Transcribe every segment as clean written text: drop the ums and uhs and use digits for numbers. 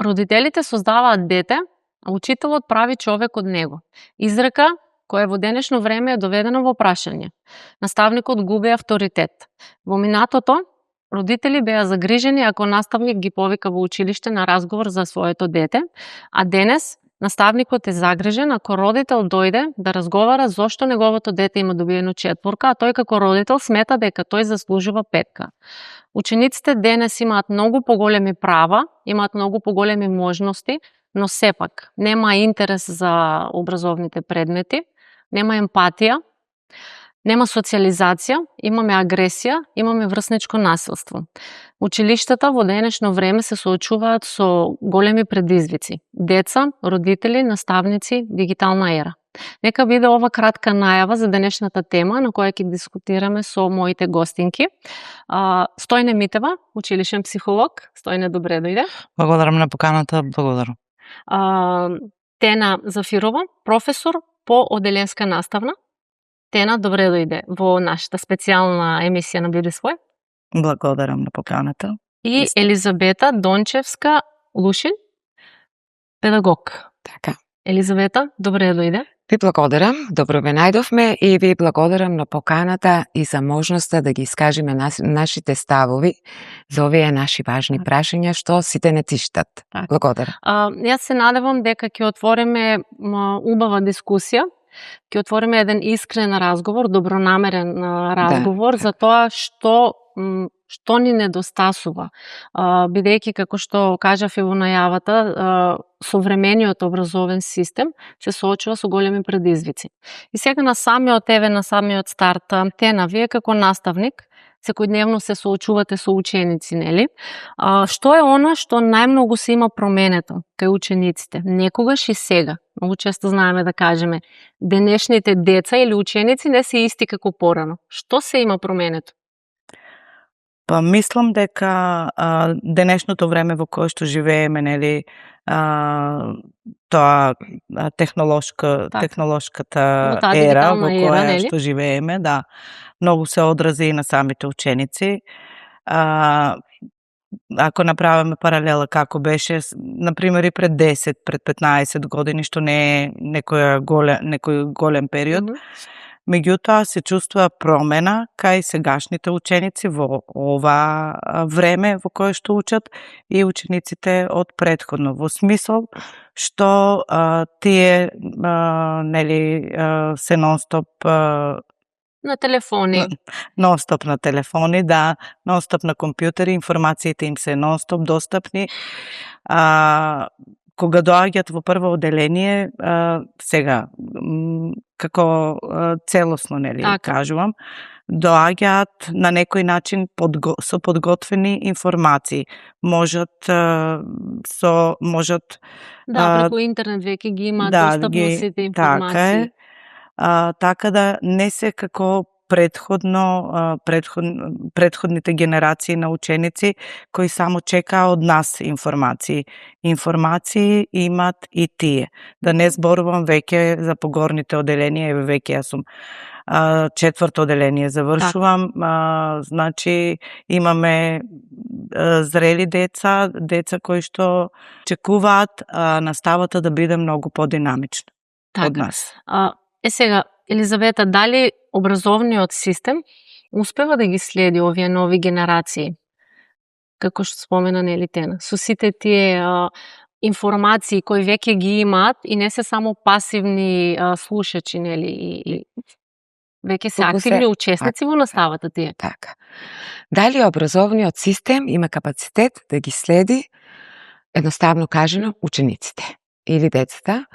Родителите создаваат дете, а учителот прави човек од него. Изрека која во денешно време е доведена во прашање. Наставникот губи авторитет. Во минатото, родители беа загрижени ако наставник ги повика во училиште на разговор за своето дете, а денес наставникот е загрижен ако родител дојде да разговара зошто неговото дете има добиено 4, а тој како родител смета дека тој заслужува 5. Учениците денес имаат многу поголеми права, имаат многу поголеми можности, но сепак нема интерес за образовните предмети, нема емпатија, нема социализација, имаме агресија, имаме врсничко насилство. Училиштата во денешно време се соочуваат со големи предизвици. Деца, родители, наставници, дигитална ера. Нека биде ова кратка најава за денешната тема на која ќе дискутираме со моите гостинки. Стојне Митева, училишен психолог. Стојне, добре дојде. Благодарам на поканата, благодарам. Тена Зафирова, професор по оделенска наставна. Тена, добре дојде во нашата специјална емисија на Биди свој. Благодарам на поканата. И Елизавета Дончевска Лушин, педагог. Така. Елизавета, добре дојде. Ви благодарам, добро ве најдовме и ви благодарам на поканата и за можноста да ги искажеме нашите ставови за овие наши важни прашања што сите не тиштат. Благодарам. Јас се надевам дека ќе отвориме убава дискусија, ќе отвориме еден искрен разговор, добронамерен разговор за тоа што ни недостасува, бидејќи како што кажав и во најавата, современиот образовен систем се соочува со големи предизвици. И сега на самиот старт, Тена, вие како наставник секојдневно се соочувате со ученици, нели? Што е она што најмногу се има променето кај учениците? Некогаш и сега. Многу често знаеме да кажеме, денешните деца или ученици не се исти како порано. Што се има променето? Па мислам дека денешното време во кое што живееме, нели, тоа технолошката ера во која што живееме, да, многу се одрази и на самите ученици. Ако направиме паралела како беше, например, и пред 10, пред 15 години, што не е некој голем период, меѓутоа се чувствува промена кај сегашните ученици во ова време во кое што учат и учениците од претходно, во смисол што тие нели се нонстоп на телефони. Нонстоп на телефони, да, нонстоп на компјутери, информациите им се нонстоп достапни. Кога доаѓаат во прво оделение, сега, како целосно, нели, кажувам, доаѓаат на некој начин со подготвени информации. Можат преку интернет веќе ги имаат достапно сите информации. Така да не се како предходните генерации на ученици кои само чекаа од нас информации. Информации имат и тие. Да не зборувам веќе за погорните оделенија, веќе јас сум 4-то оделение завршувам, значи имаме зрели деца кои што чекуваат наставата да биде многу подинамична од нас. Сега, Елизавета, дали образовниот систем успева да ги следи овие нови генерации? Како што спомена нели Тена, со сите тие информации кои веќе ги имаат и не се само пасивни слушачи, нели, и веќе се активни учесници во наставата тие. Така. Дали образовниот систем има капацитет да ги следи, едноставно кажано, учениците или децата?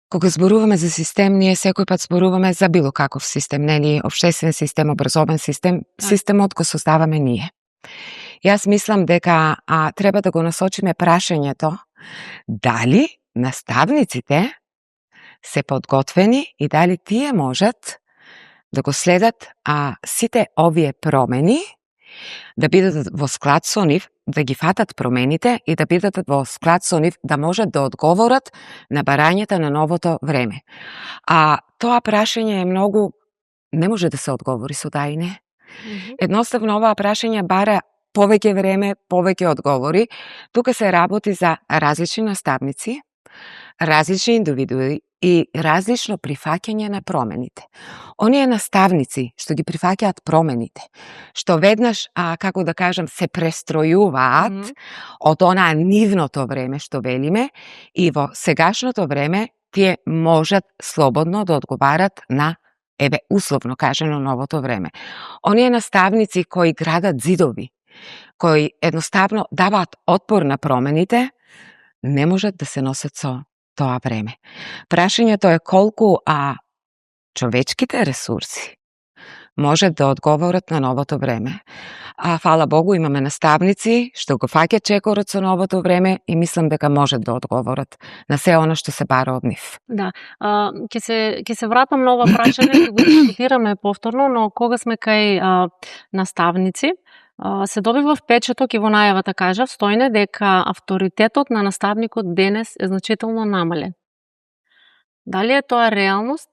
Кога зборуваме за систем, ние секој пат зборуваме за било каков систем, нели, општествен систем, образовен систем, системот го создаваме ние. Јас мислам дека треба да го насочиме прашањето дали наставниците се подготвени и дали тие можат да го следат сите овие промени, да бидат во склад со нив, да ги фатат промените и да бидат во склад со нив, да можат да одговорат на барањата на новото време. Тоа прашање е многу, не може да се одговори со да и не. Едноставно оваа прашање бара повеќе време, повеќе одговори. Тука се работи за различни наставници, различни индивидуи и различно прифаќање на промените. Оние наставници што ги прифаќаат промените, што веднаш, како да кажам, се престројуваат од онаа нивното време што велиме и во сегашното време тие можат слободно да одговарат на, условно кажано, новото време. Оние наставници кои градат зидови, кои едноставно даваат отпор на промените, не можат да се носат со тоа време. Прашањето е колку човечките ресурси можат да одговорат на новото време. Фала Богу, имаме наставници што го фаќаат чекорот со новото време и мислам дека можат да одговорат на се оно што се бара од нив. Да, ќе се вратам на ова прашање, ќе го дискутираме повторно, но кога сме кај наставници, се добива впечаток и во најавата кажав, Стојне, дека авторитетот на наставникот денес е значително намален. Дали е тоа реалност?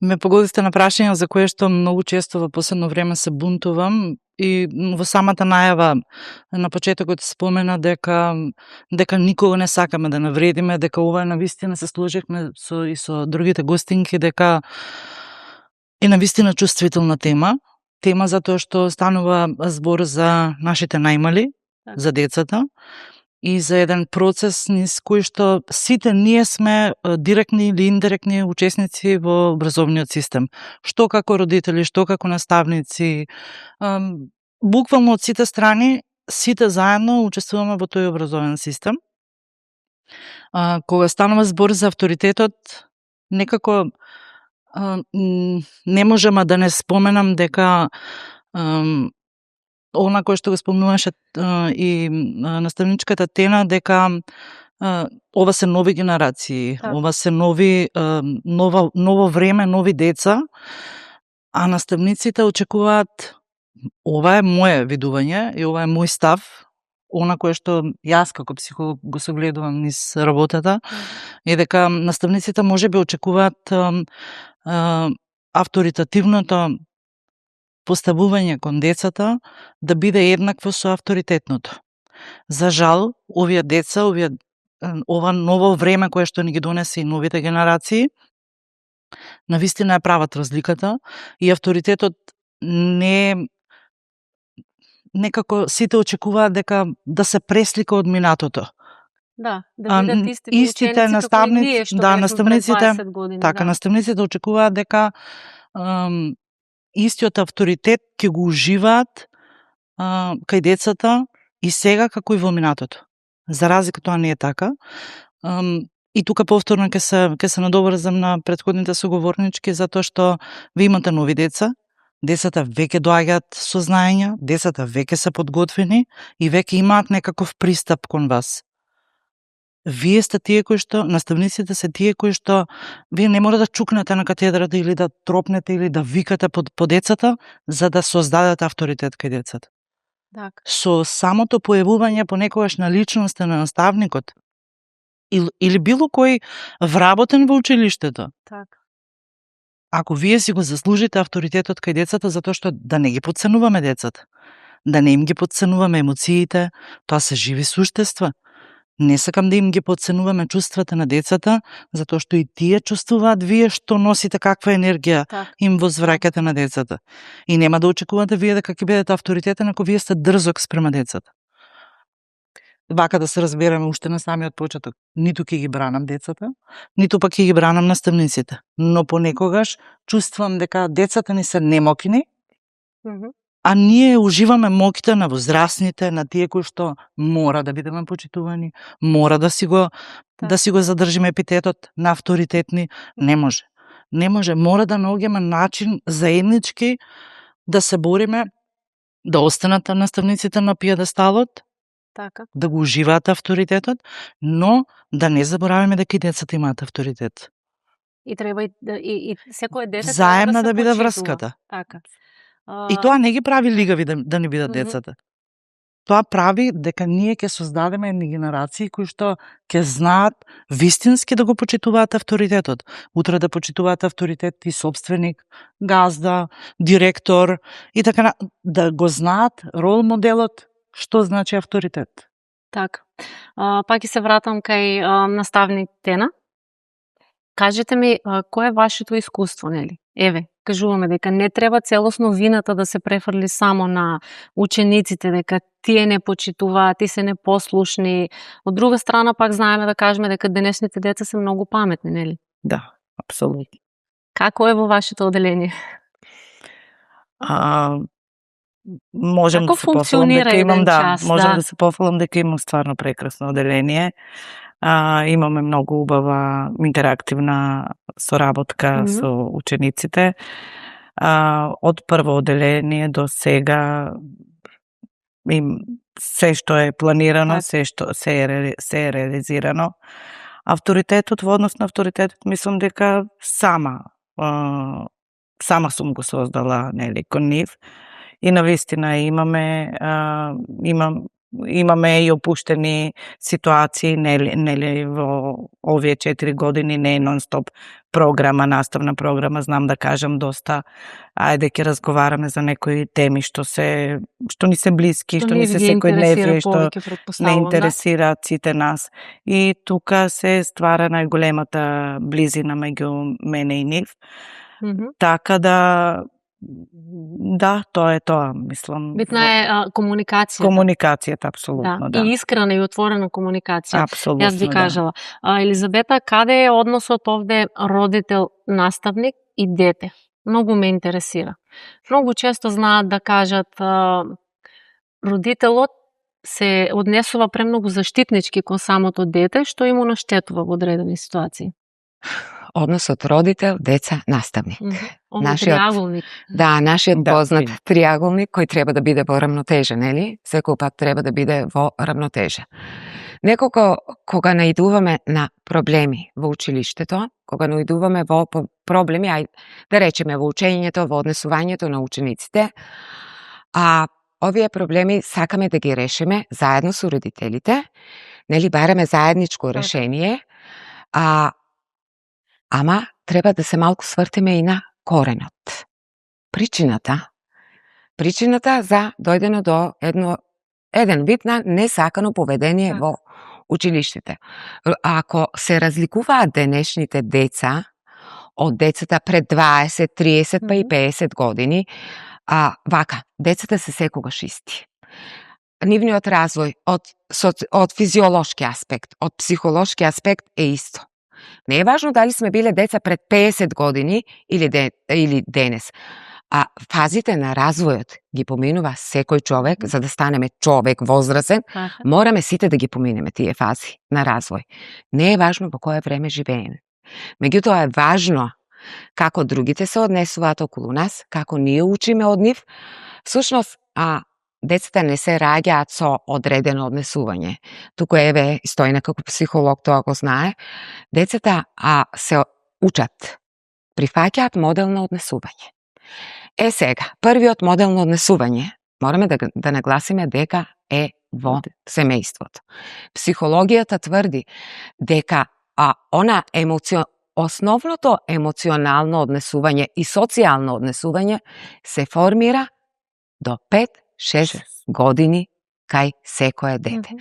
Ме погодисте на прашање за кое што многу често во последно време се бунтувам и во самата најава на почетокот спомена дека никога не сакаме да навредиме, дека ова навистина се сложихме со другите гостинки, дека е навистина чувствителна тема затоа што станува збор за нашите најмали, за децата, и за еден процес низ кој што сите ние сме директни или индиректни учесници во образовниот систем. Што како родители, што како наставници, буквално од сите страни, сите заедно учествуваме во тој образовен систем. Кога станува збор за авторитетот, некако не можеме да не споменам дека она кој што го спомнуваше и наставничката Тена, дека ова се нови генерации, ова се ново време, нови деца, а наставниците очекуваат, ова е моје видување и ова е мој став, она кое што јас како психолог го согледувам низ работата, е дека наставниците можеби очекуваат авторитативното поставување кон децата да биде еднакво со авторитетното. За жал, овие деца, ова ново време кое што ни ги донесе и новите генерации, навистина ја прават разликата и авторитетот некако сите очекуваат дека да се преслика од минатото. Да бидат истите наставници, наставниците, така, наставниците очекуваат дека истиот авторитет ќе го уживаат кај децата и сега како и во минатото. За разлика тоа не е така. И тука повторно ќе се надоврзам на претходните соговорнички, затоа што ви имате нови деца, децата веќе доаѓаат со знаења, децата веќе се подготвени и веќе имаат некаков пристап кон вас. Вие сте тие кои што, наставниците се тие кои што, вие не мора да чукнете на катедрата или да тропнете или да викате по децата, за да создадете авторитет кај децата. Так. Со самото појавување понекогаш на личноста на наставникот или било кој вработен во училиштето. Так. Ако вие си го заслужите авторитетот кај децата, затоа што да не ги потценуваме децата, да не им ги потценуваме емоциите, тоа се живи суштества. Не сакам да им ги потценуваме чувствата на децата, затоа што и тие чувствуваат вие што носите каква енергија им возвраќате на децата. И нема да очекувате вие дека ќе бидете авторитетен ако вие сте дрзок спрема децата. Вака да се разбереме уште на самиот почеток. Ниту ќе ги бранам децата, ниту пак ќе ги бранам наставниците. Но понекогаш чувствувам дека децата ни се немокини, а ние уживаме моките на возрастните, на тие кои што мора да бидеме почитувани, мора да си го задржиме епитетот на авторитетни. Не може. Не може. Мора да наоѓаме начин заеднички да се бориме да останат наставниците на пиедесталот, така, да го уживаат авторитетот, но да не забораваме дека и децата имаат авторитет. И треба и секое дете заедна да биде почитува. врската. Така. И тоа не ги прави лигави да не бидат децата. тоа прави дека ние ќе создадеме едни генерации кои што ќе знаат вистински да го почитуваат авторитетот. Утре да почитуваат авторитет и собственик, газда, директор и така да го знаат рол моделот што значи авторитет. Така. Пак ќе се вратам кај наставник Тена. Кажете ми, кој е вашето искуство, нели? Еве, кажуваме дека не треба целосно вината да се префрли само на учениците, дека тие не почитуваат, тие се непослушни. Од друга страна пак знаеме да кажеме дека денешните деца се многу паметни, нели? Да, апсолутно. Како е во вашето оделение? Можам Како да се пофалам функционира дека имам, еден да, час, можам да. да се пофалам дека имам стварно прекрасно оделение. Имаме многу убава интерактивна соработка со учениците. Од прво оделение до сега се што е планирано, се што се е реализирано. Авторитетот, во однос на авторитетот, мислам дека сама сум го создала, нели, кон нив. И навистина имаме и опуштени ситуации, нели во овие 4 години не е нон-стоп програма, наставна програма, знам да кажам доста, ајде ќе разговараме за некои теми што ни се блиски, што ни се секојдневни, што не интересираат сите нас. И тука се ствара најголемата близина меѓу мене и нив. Така да, тоа е тоа, мислам. Битна е комуникацијата. Комуникацијата, апсолутно, да. И искрена и отворена комуникација. Апсолутно, Јас би кажала. Елизабета, каде е односот овде родител-наставник и дете? Многу ме интересира. Многу често знаат да кажат родителот се однесува премногу заштитнички кон самото дете, што им наштетува во одредени ситуации. Односот родител, деца, наставник. Триаголник. Да, нашиот познат триаголник кој треба да биде во рамнотежа, нели? Секој пат треба да биде во рамнотежа. Неколку кога наидуваме на проблеми во училиштето, кога наидуваме во проблеми, да речеме во учењето, во однесувањето на учениците, овие проблеми сакаме да ги решиме заедно со родителите, нели, бараме заедничко решение, ама треба да се малку свртиме и на коренот. Причината за дојдено до еден вид на несакано поведение во училиштите. Ако се разликуваат денешните деца од децата пред 20, 30 па и 50 години, децата се секогаш исти. Нивниот развој од физиолошки аспект, од психолошки аспект е исто. Не е важно дали сме биле деца пред 50 години или денес. Фазите на развојот ги поминува секој човек, за да станеме човек возрасен, мораме сите да ги поминеме тие фази на развој. Не е важно во кое време живееме. Меѓутоа е важно како другите се однесуваат околу нас, како ние учиме од нив. Всушност, децата не се раѓаат со одредено однесување. Туку еве, Стојна како психолог тоа го знае. Децата се учат, прифаќаат модел на однесување. Сега, првиот модел на однесување, мораме да нагласиме дека е во семејството. Психологијата тврди дека основното емоционално однесување и социјално однесување се формира до 5-6 години кај секое дете.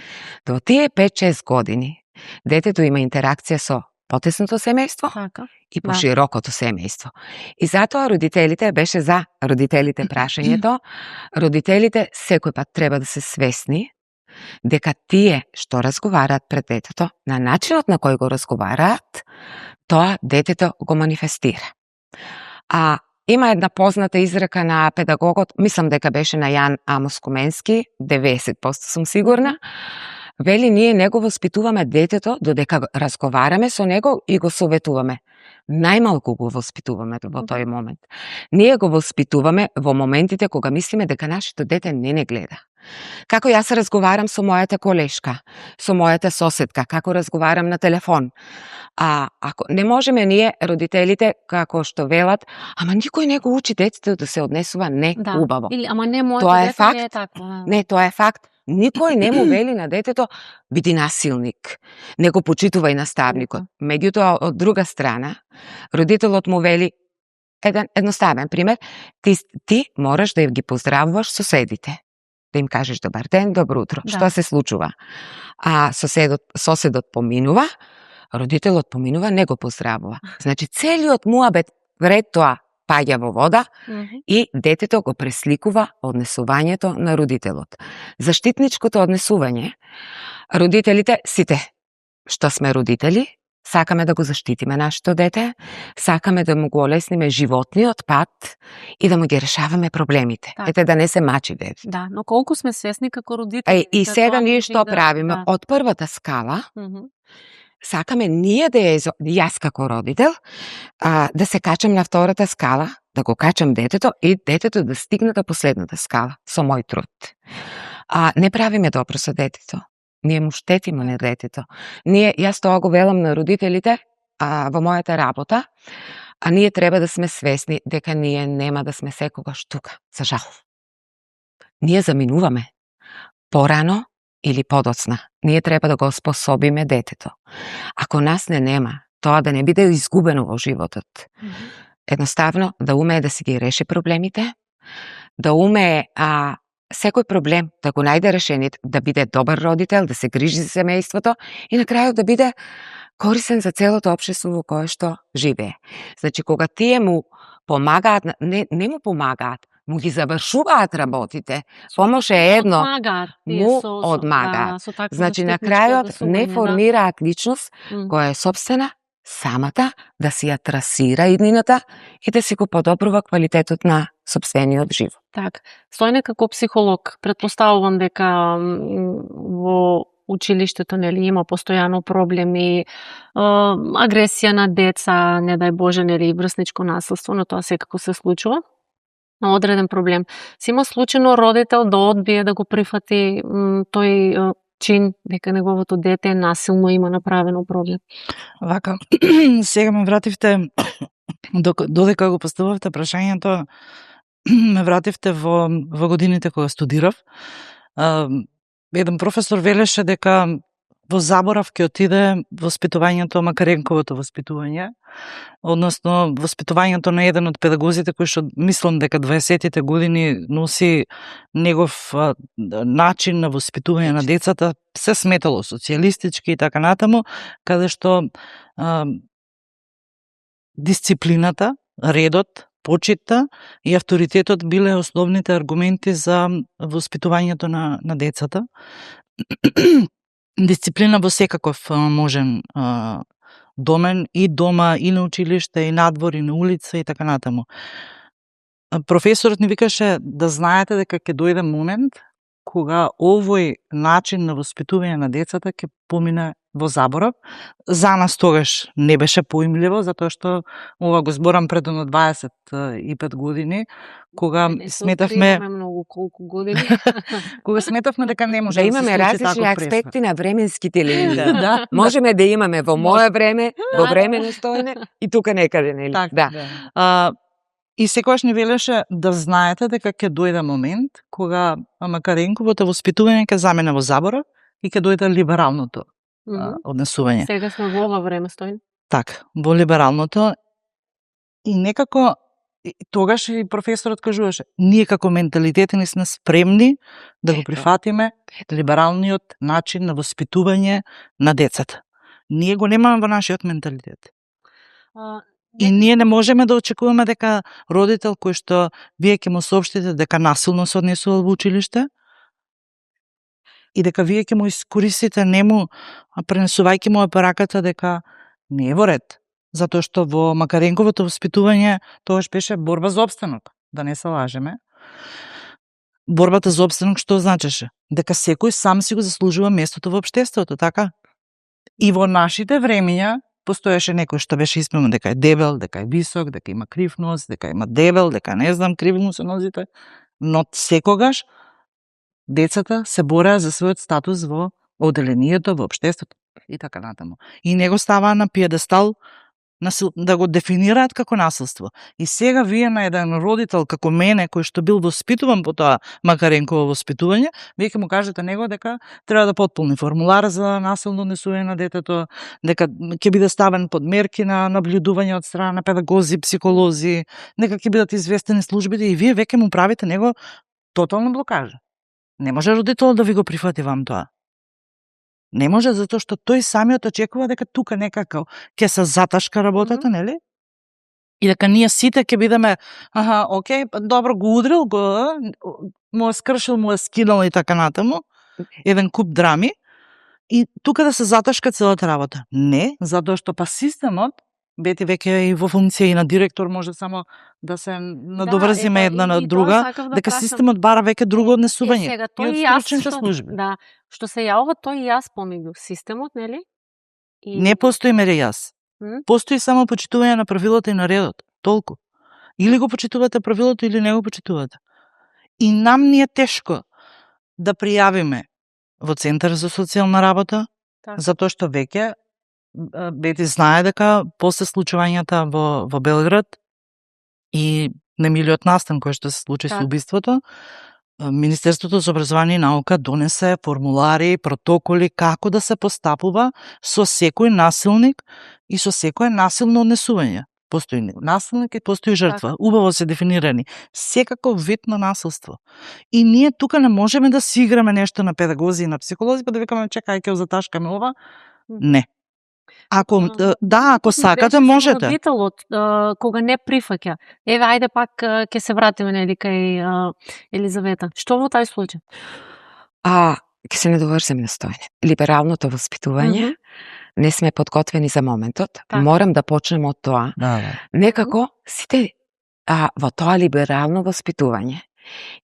До тие 5-6 години детето има интеракција со потесното семејство и поширокото семејство. И затоа родителите, беше за родителите прашањето, родителите секој пат треба да се свесни дека тие што разговараат пред детето, на начинот на кој го разговараат, тоа детето го манифестира. Има една позната изрека на педагогот, мислам дека беше на Јан Амос Коменски, 90% сум сигурна, вели, ние не го воспитуваме детето додека разговараме со него и го советуваме. Најмалку го воспитуваме во тој момент. Ние го воспитуваме во моментите кога мислиме дека нашето дете не гледа. Како јас разговарам со мојата колешка, со мојата соседка, како разговарам на телефон. Ако не можеме ние, родителите, како што велат, ама никој не го учи детето да се однесува убаво. Или, ама не, моето тоа е дете факт. не е такво. Не, тоа е факт. никој не му вели на детето биди насилник, не го почитувај наставникот. Меѓутоа, од друга страна, родителот му вели, еден едноставен пример, ти мораш да ги поздравуваш соседите. Да им кажеш добар ден, добро утро. Да. Што се случува? А соседот поминува, родителот поминува, не го поздравува. Значи, целиот муабет пред тоа паѓа во вода и детето го пресликува однесувањето на родителот. Заштитничкото однесување, родителите, сите што сме родители, сакаме да го заштитиме нашето дете, сакаме да му го олесниме животниот пат и да му ги решаваме проблемите. Така. Ете, да не се мачи дете. Да, но колку сме свесни како родители. И за сега тоа ние може што да- правиме? да. Од првата скала, Мгм. сакаме ние да јас како родител, да се качам на втората скала, да го качам детето и детето да стигне до последната скала со мој труд. Не правиме добро со детето. Ние му штетиме на детето. Јас тоа го велам на родителите во мојата работа, ние треба да сме свесни дека ние нема да сме секогаш тука, за жал. Ние заминуваме порано или подоцна. Ние треба да го способиме детето. Ако нас не нема, тоа да не биде изгубено во животот. Едноставно да умее да си ги реши проблемите, да умее секој проблем да го најде решението, да биде добар родител, да се грижи за семејството и на крајот да биде корисен за целото општество во кое што живее. Значи, кога тие му помагаат, не му помагаат, му ги завршуваат работите, помош е едно, му одмагаат. Значи, на крајот не формираат личност која е собствена, самата да си ја трасира иднината и да си го подобрува квалитетот на собствениот живот. Так, Стојне како психолог, претпоставувам дека во училиштето нели има постојано проблеми, агресија на деца, не дај Боже, нели врсничко насилство, но тоа секако се случува. На одреден проблем. Си има случајно родител да одбие да го прифати тој чин дека неговото дете насилно има направено проблем. Вака, сега ме вративте, додека го постававте прашањето, ме вративте во годините кога студирав. Еден професор велеше дека во заборав ќе отиде воспитувањето, Макаренковото воспитување, односно воспитувањето на еден од педагозите кој што мислам дека 20-тите години носи негов начин на воспитување на децата, се сметало социјалистички и така натаму, каде што дисциплината, редот, почитта и авторитетот биле основните аргументи за воспитувањето на децата. Дисциплина во секаков можен домен, и дома, и на училиште, и надвор, и на улица, и така натаму. Професорот ни викаше да знаете дека ќе дојде момент кога овој начин на воспитување на децата ќе помине во заборав. За нас тогаш не беше поимливо, затоа што ова го зборам пред 25 години, кога сметавме многу колку години. кога сметавме дека не може Да да имаме се случи различни таков аспекти на временските линии. Да. Можеме да имаме во моје време, во време на Стојне и тука некаде, нели? Така, да. И секогаш ни велеше да знаете дека ќе дојде момент кога Макаренковото воспитување ќе замене во заборав и ќе дојде либералното однесување. Сега сме во ова време, Стојне. Така, во либералното. И некако тогаш и професорот кажуваше, ние како менталитети не сме спремни да го прифатиме либералниот начин на воспитување на децата. Ние го немаме во нашиот менталитет. И ние не можеме да очекуваме дека родител кој што вие ќе му соопштите дека насилно се однесува во училиште и дека вие ќе му искористите нему, пренесувајќи му апараката дека не е во ред. Затоа што во Макаренковото воспитување тогаш беше борба за опстанок, да не се лажеме. Борбата за опстанок што значеше? Дека секој сам си го заслужува местото во општеството, така? И во нашите времења постоеше некој што беше испремен дека е дебел, дека е висок, дека има крив нос, дека има дебел, дека не знам, криви му се нозите, но секогаш децата се бореа за својот статус во одделението, во општеството и така натаму. И него ставаа на пиедестал да го дефинираат како насилство. И сега вие на еден родител како мене, кој што бил воспитуван по тоа Макаренково воспитување, вие ќе му кажете него дека треба да потполни формулар за насилно однесување на детето, дека ќе биде ставен под мерки на наблюдување од страна на педагози, психолози, дека ќе бидат известени службите и вие веќе му правите него тотална блокажа. Не може родител да ви го прифати вам тоа. Не може, затоа што тој самиот очекува дека тука некако ќе се заташка работата, нели? И дека ние сите ќе бидеме, окей, добро го удрил, му е скршил, му е скинал и така натаму, еден куп драми, и тука да се заташка целата работа. Не, затоа што па системот, бети веќе и во функција и на директор може само да се надоврзиме една на друга, дека системот бара веќе друго однесување. Сега, и тој од и јас, стручните служби. Да, што се јавува тој и јас помеѓу системот, нели? И... Не постои мере јас. Постои само почитување на правилата и на редот. Толку. Или го почитувате правилото, или не го почитувате. И нам ни е тешко да пријавиме во Центар за социјална работа, затоа што веќе Бети знае дека после случувањата во Белград и немилиот настан кој што се случи со убиството, Министерството за образование и наука донесе формулари, протоколи како да се постапува со секој насилник и со секое насилно однесување. Постои насилник и постои жртва. Убаво се дефинирани. Секаков вид на насилство. И ние тука не можеме да си играме нешто на педагози и на психолози, па да викаме чекај ќе заташкаме ова. Не. Ако ако сакате можете. Родителот кога не прифаќа. Еве ајде пак ќе се вратиме нели кај Елизавета. Што во тај случај? Ќе се недоврзем на Стојне. Либералното воспитување, не сме подготвени за моментот. Морам да почнем од тоа. Некако сите во тоа либерално воспитување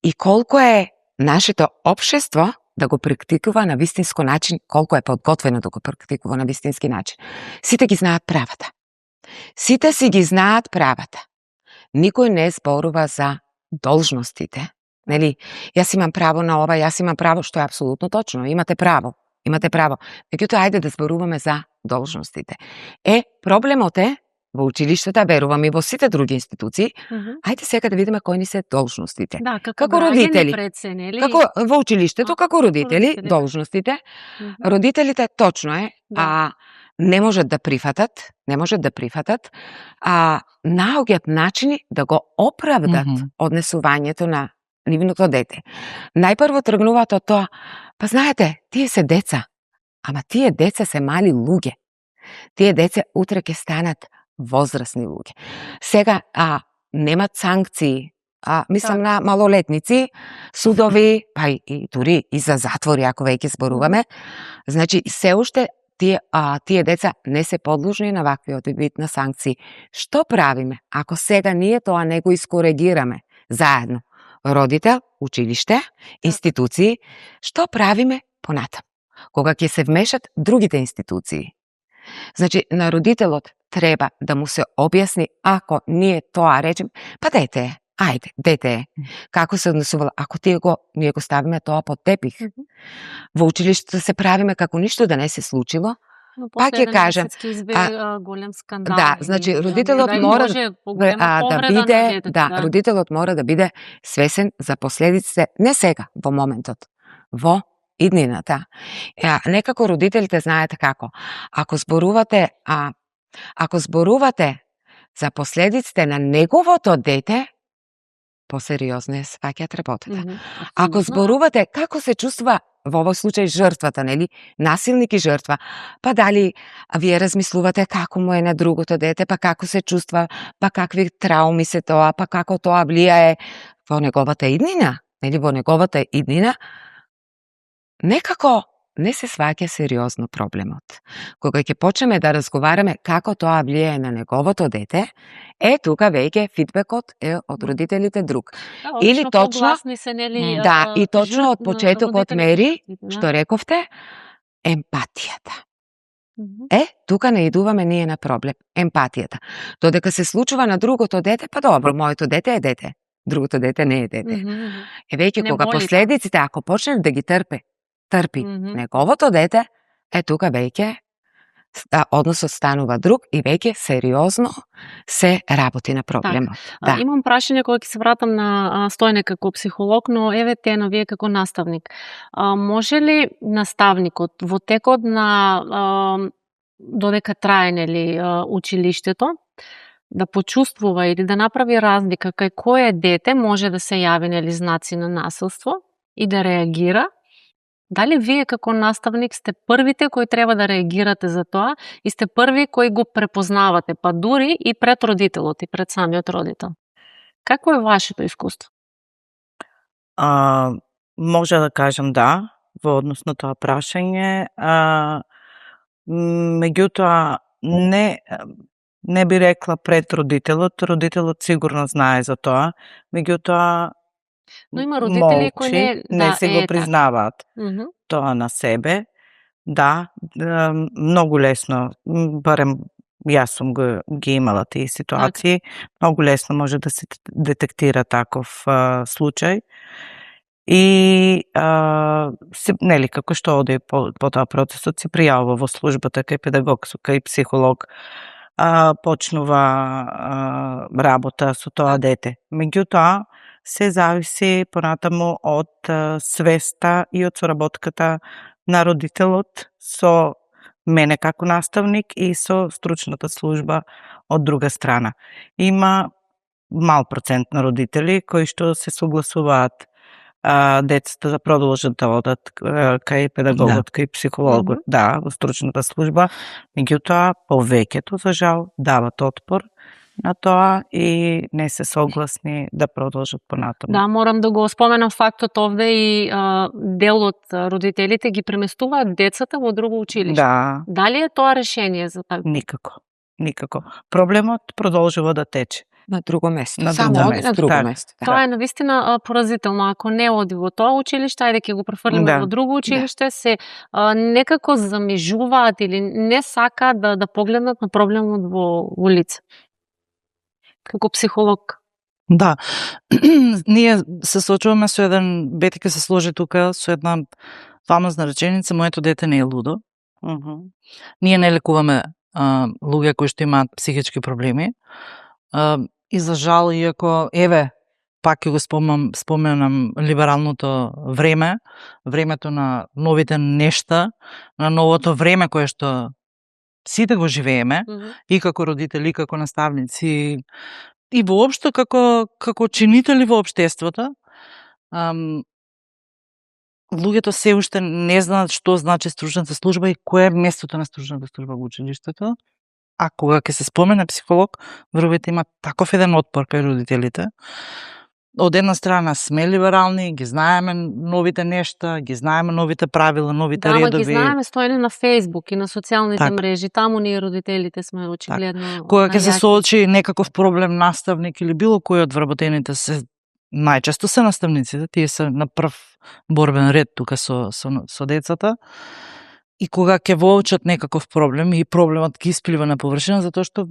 и колку е нашето општество да го практикува на вистинско начин, колку е подготвено да го практикува на вистински начин. Сите ги знаат правата. Сите си ги знаат правата. Никој не зборува за должностите. Нели, јас имам право на ова, јас имам право, што е апсолутно точно. Имате право. Меѓутоа, ајде да зборуваме за должностите. Проблемот е во училиштата, верувам и во сите други институции, ајде сега да видиме кои ни се должностите. Да, како родители. Како во училиштето, како родители, должностите. Родителите точно е, не можат да прифатат, наоѓаат начини да го оправдат однесувањето на нивното дете. Најпрво тргнуваат од тоа, па знаете, тие се деца, ама тие деца се мали луѓе. Тие деца утре ќе станат возрасни луѓе. Сега, немат санкции, мислам на малолетници, судови, па и дури и за затвори, ако веќе зборуваме. Значи, се уште тие деца не се подложни на ваквиот вид на санкции. Што правиме, ако сега ние тоа не го искоригираме заедно? Родител, училиште, институции, што правиме понатаму? Кога ќе се вмешат другите институции? Значи, на родителот треба да му се објасни, ако ние тоа речем, па дете е, како се однесувало, ако ние го ставиме тоа под тепих. Во училиштето се правиме како ништо да не се случило, па ќе кажем, голем скандал. Да, значи родителот мора родителот мора да биде свесен за последиците не сега, во моментот, во иднината. Некако родителите знаете како. Ако зборувате за последиците на неговото дете, посериозно е сваќаат работата. Ако зборувате како се чувства во овој случај жртвата, нели, насилник и жртва, па дали вие размислувате како му е на другото дете, па како се чувства, па какви трауми се тоа, па како тоа влијае во неговата иднина, нели, во неговата иднина, некако не се сваќа сериозно проблемот. Кога ќе почнеме да разговараме како тоа влијае на неговото дете, тука веќе фидбекот е од родителите друг. Или точно, и точно од почетокот мери, што рековте, емпатијата. Тука не идуваме ние на проблем, емпатијата. Додека се случува на другото дете, па добро, моето дете е дете, другото дете не е дете. Веќе кога последиците, ако почне да ги трпи неговото дете, тука веќе односот станува друг и веќе сериозно се работи на проблемот. Да. Имам прашање кога ќе се вратам на Стојне како психолог, но еве Тено, вие како наставник. Може ли наставникот во текот на додека трае училиштето да почувствува или да направи разлика кај кое дете може да се јави знаци на насилство и да реагира? Дали вие како наставник сте првите кои треба да реагирате за тоа и сте први кои го препознавате, па дури и пред родителот и пред самиот родител? Какво е вашето искуство? Може да кажам да, во однос на тоа прашање. Меѓутоа, не би рекла пред родителот. Родителот сигурно знае за тоа. Меѓутоа, но има родители кои не се го признаваат тоа на себе. Да, многу лесно, барем јас сум ги имала тие ситуации, многу лесно може да се детектира таков случај. И како што оди по тоа процесот, се пријавува во службата кај педагог, кај психолог, почнува работа со тоа дете. Меѓутоа, се зависи понатаму од свеста и од соработката на родителот со мене како наставник и со стручната служба од друга страна. Има мал процент на родители кои што се согласуваат децата да продолжат да одат кај педагогот, кај психологот, во стручната служба. Меѓутоа, повеќето, за жал, дават отпор на тоа и не се согласни да продолжат понатаму. Да, морам да го споменам фактот овде и дел од родителите ги преместуваат децата во друго училиште. Да. Дали е тоа решение за така? Никако. Проблемот продолжува да тече. На друго место. Само оди на друго место. Тоа е навистина поразително. Ако не оди во тоа училиште, ајде ќе го префрлиме во друго училиште, се некако замижуваат или не сакаат да погледнат на проблемот во лице. Како психолог. Да. Ние се соочуваме со еден, Бетика се сложи тука со една фамозна реченица: моето дете не е лудо. Ние не лекуваме луѓе кои што имаат психички проблеми. И за жал, иако, пак ќе го споменам либералното време, времето на новите нешта, на новото време кое што сите го живееме, и како родители, и како наставници, и воопшто како чинители во општеството, луѓето се уште не знаат што значи стручната служба и кое е местото на стручната служба во училиштето. А кога ќе се спомене психолог, вробите има таков еден отпор кај родителите. Од една страна сме либерални, ги знаеме новите нешта, ги знаеме новите правила, новите редови. Да, ги знаеме, Стојне, на Facebook и на социјалните мрежи. Таму ние родителите сме очигледно. Кога ќе се соочи некаков проблем наставник или било кој од вработените, најчесто се наставниците, тие се на прв борбен ред тука со децата. И кога ќе воочат некаков проблем и проблемот ги исплива на површина, затоа што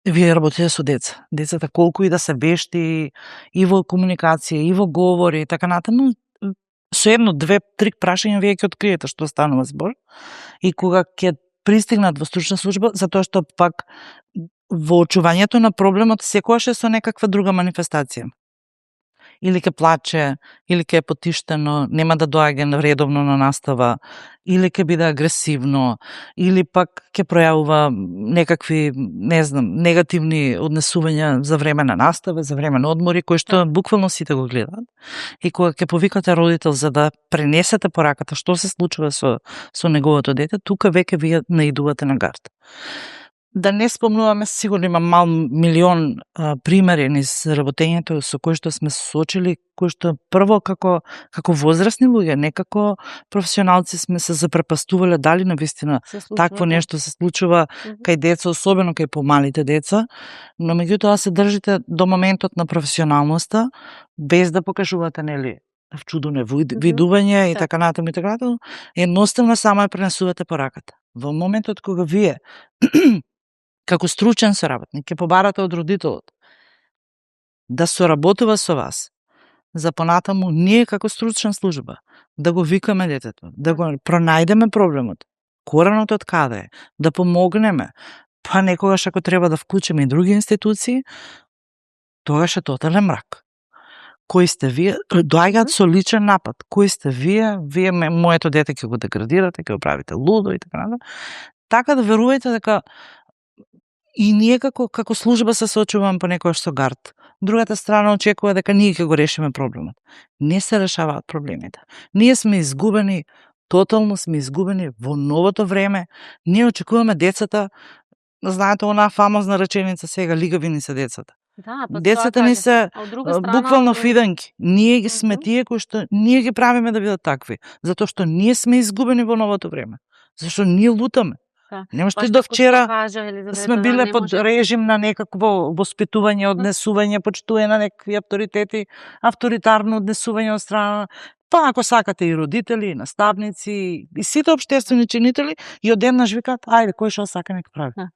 вие работите со деца. Децата колку и да се вешти и во комуникација, и во говори и така натаму, со едно, две, три прашања вие ќе откриете што станува збор. И кога ќе пристигнат во стручна служба, затоа што пак во очувањето на проблемот секогаш е со некаква друга манифестација. Или ќе плаче, или ќе е потиштено, нема да доаѓа редовно на настава, или ќе биде агресивно, или пак ќе пројавува некакви, негативни однесувања за време на настава, за време на одмори, кои што буквално сите го гледаат. И кога ќе повикате родител за да пренесете пораката што се случува со неговото дете, тука веќе вие наидувате на гард. Да не спомнуваме, сигурно има милион примери низ работењето со кои што сме соочили, кои што прво како возрастни луѓе, не како професионалци сме се запрепастувале дали навистина такво нешто се случува кај деца, особено кај помалите деца, но меѓутоа се држите до моментот на професионалноста, без да покажувате, вчудено видување и така натаму, едноставно само ја пренесувате пораката. Во моментот кога вие како стручен соработник ќе побарате од родителот да соработува со вас, за понатаму ние како стручна служба да го викаме детето, да го пронајдеме проблемот, коренот од каде е, да помогнеме, па некогаш ако треба да вклучиме и други институции, тогаш е тотален мрак. Кои сте вие? Доаѓаат со личен напад. Кои сте вие? Вие моето дете ќе го деградирате, ќе го правите лудо и така натаму. Така да верувајте дека и ние како служба се соочуваме понекогаш со гард. Другата страна очекува дека ние ќе го решиме проблемот. Не се решаваат проблемите. Ние сме изгубени, тотално сме изгубени во новото време. Ние очекуваме децата, знаете онаа фамозна реченица сега, лигави ни се децата. Да, па Децата ни се буквално фиданки. Ние ги сме тие кои што ние ги правиме да бидат такви, затоа што ние сме изгубени во новото време. Зашто ние лутаме. Да. Немаш ти до вчера сме биле да, под режим на некакво воспитување, однесување, почитување на некакви авторитети, авторитарно однесување од страна, па ако сакате и родители, и наставници, и сите општествени чинители, и одеднаш викаат, ајде, кој што сака нека прави.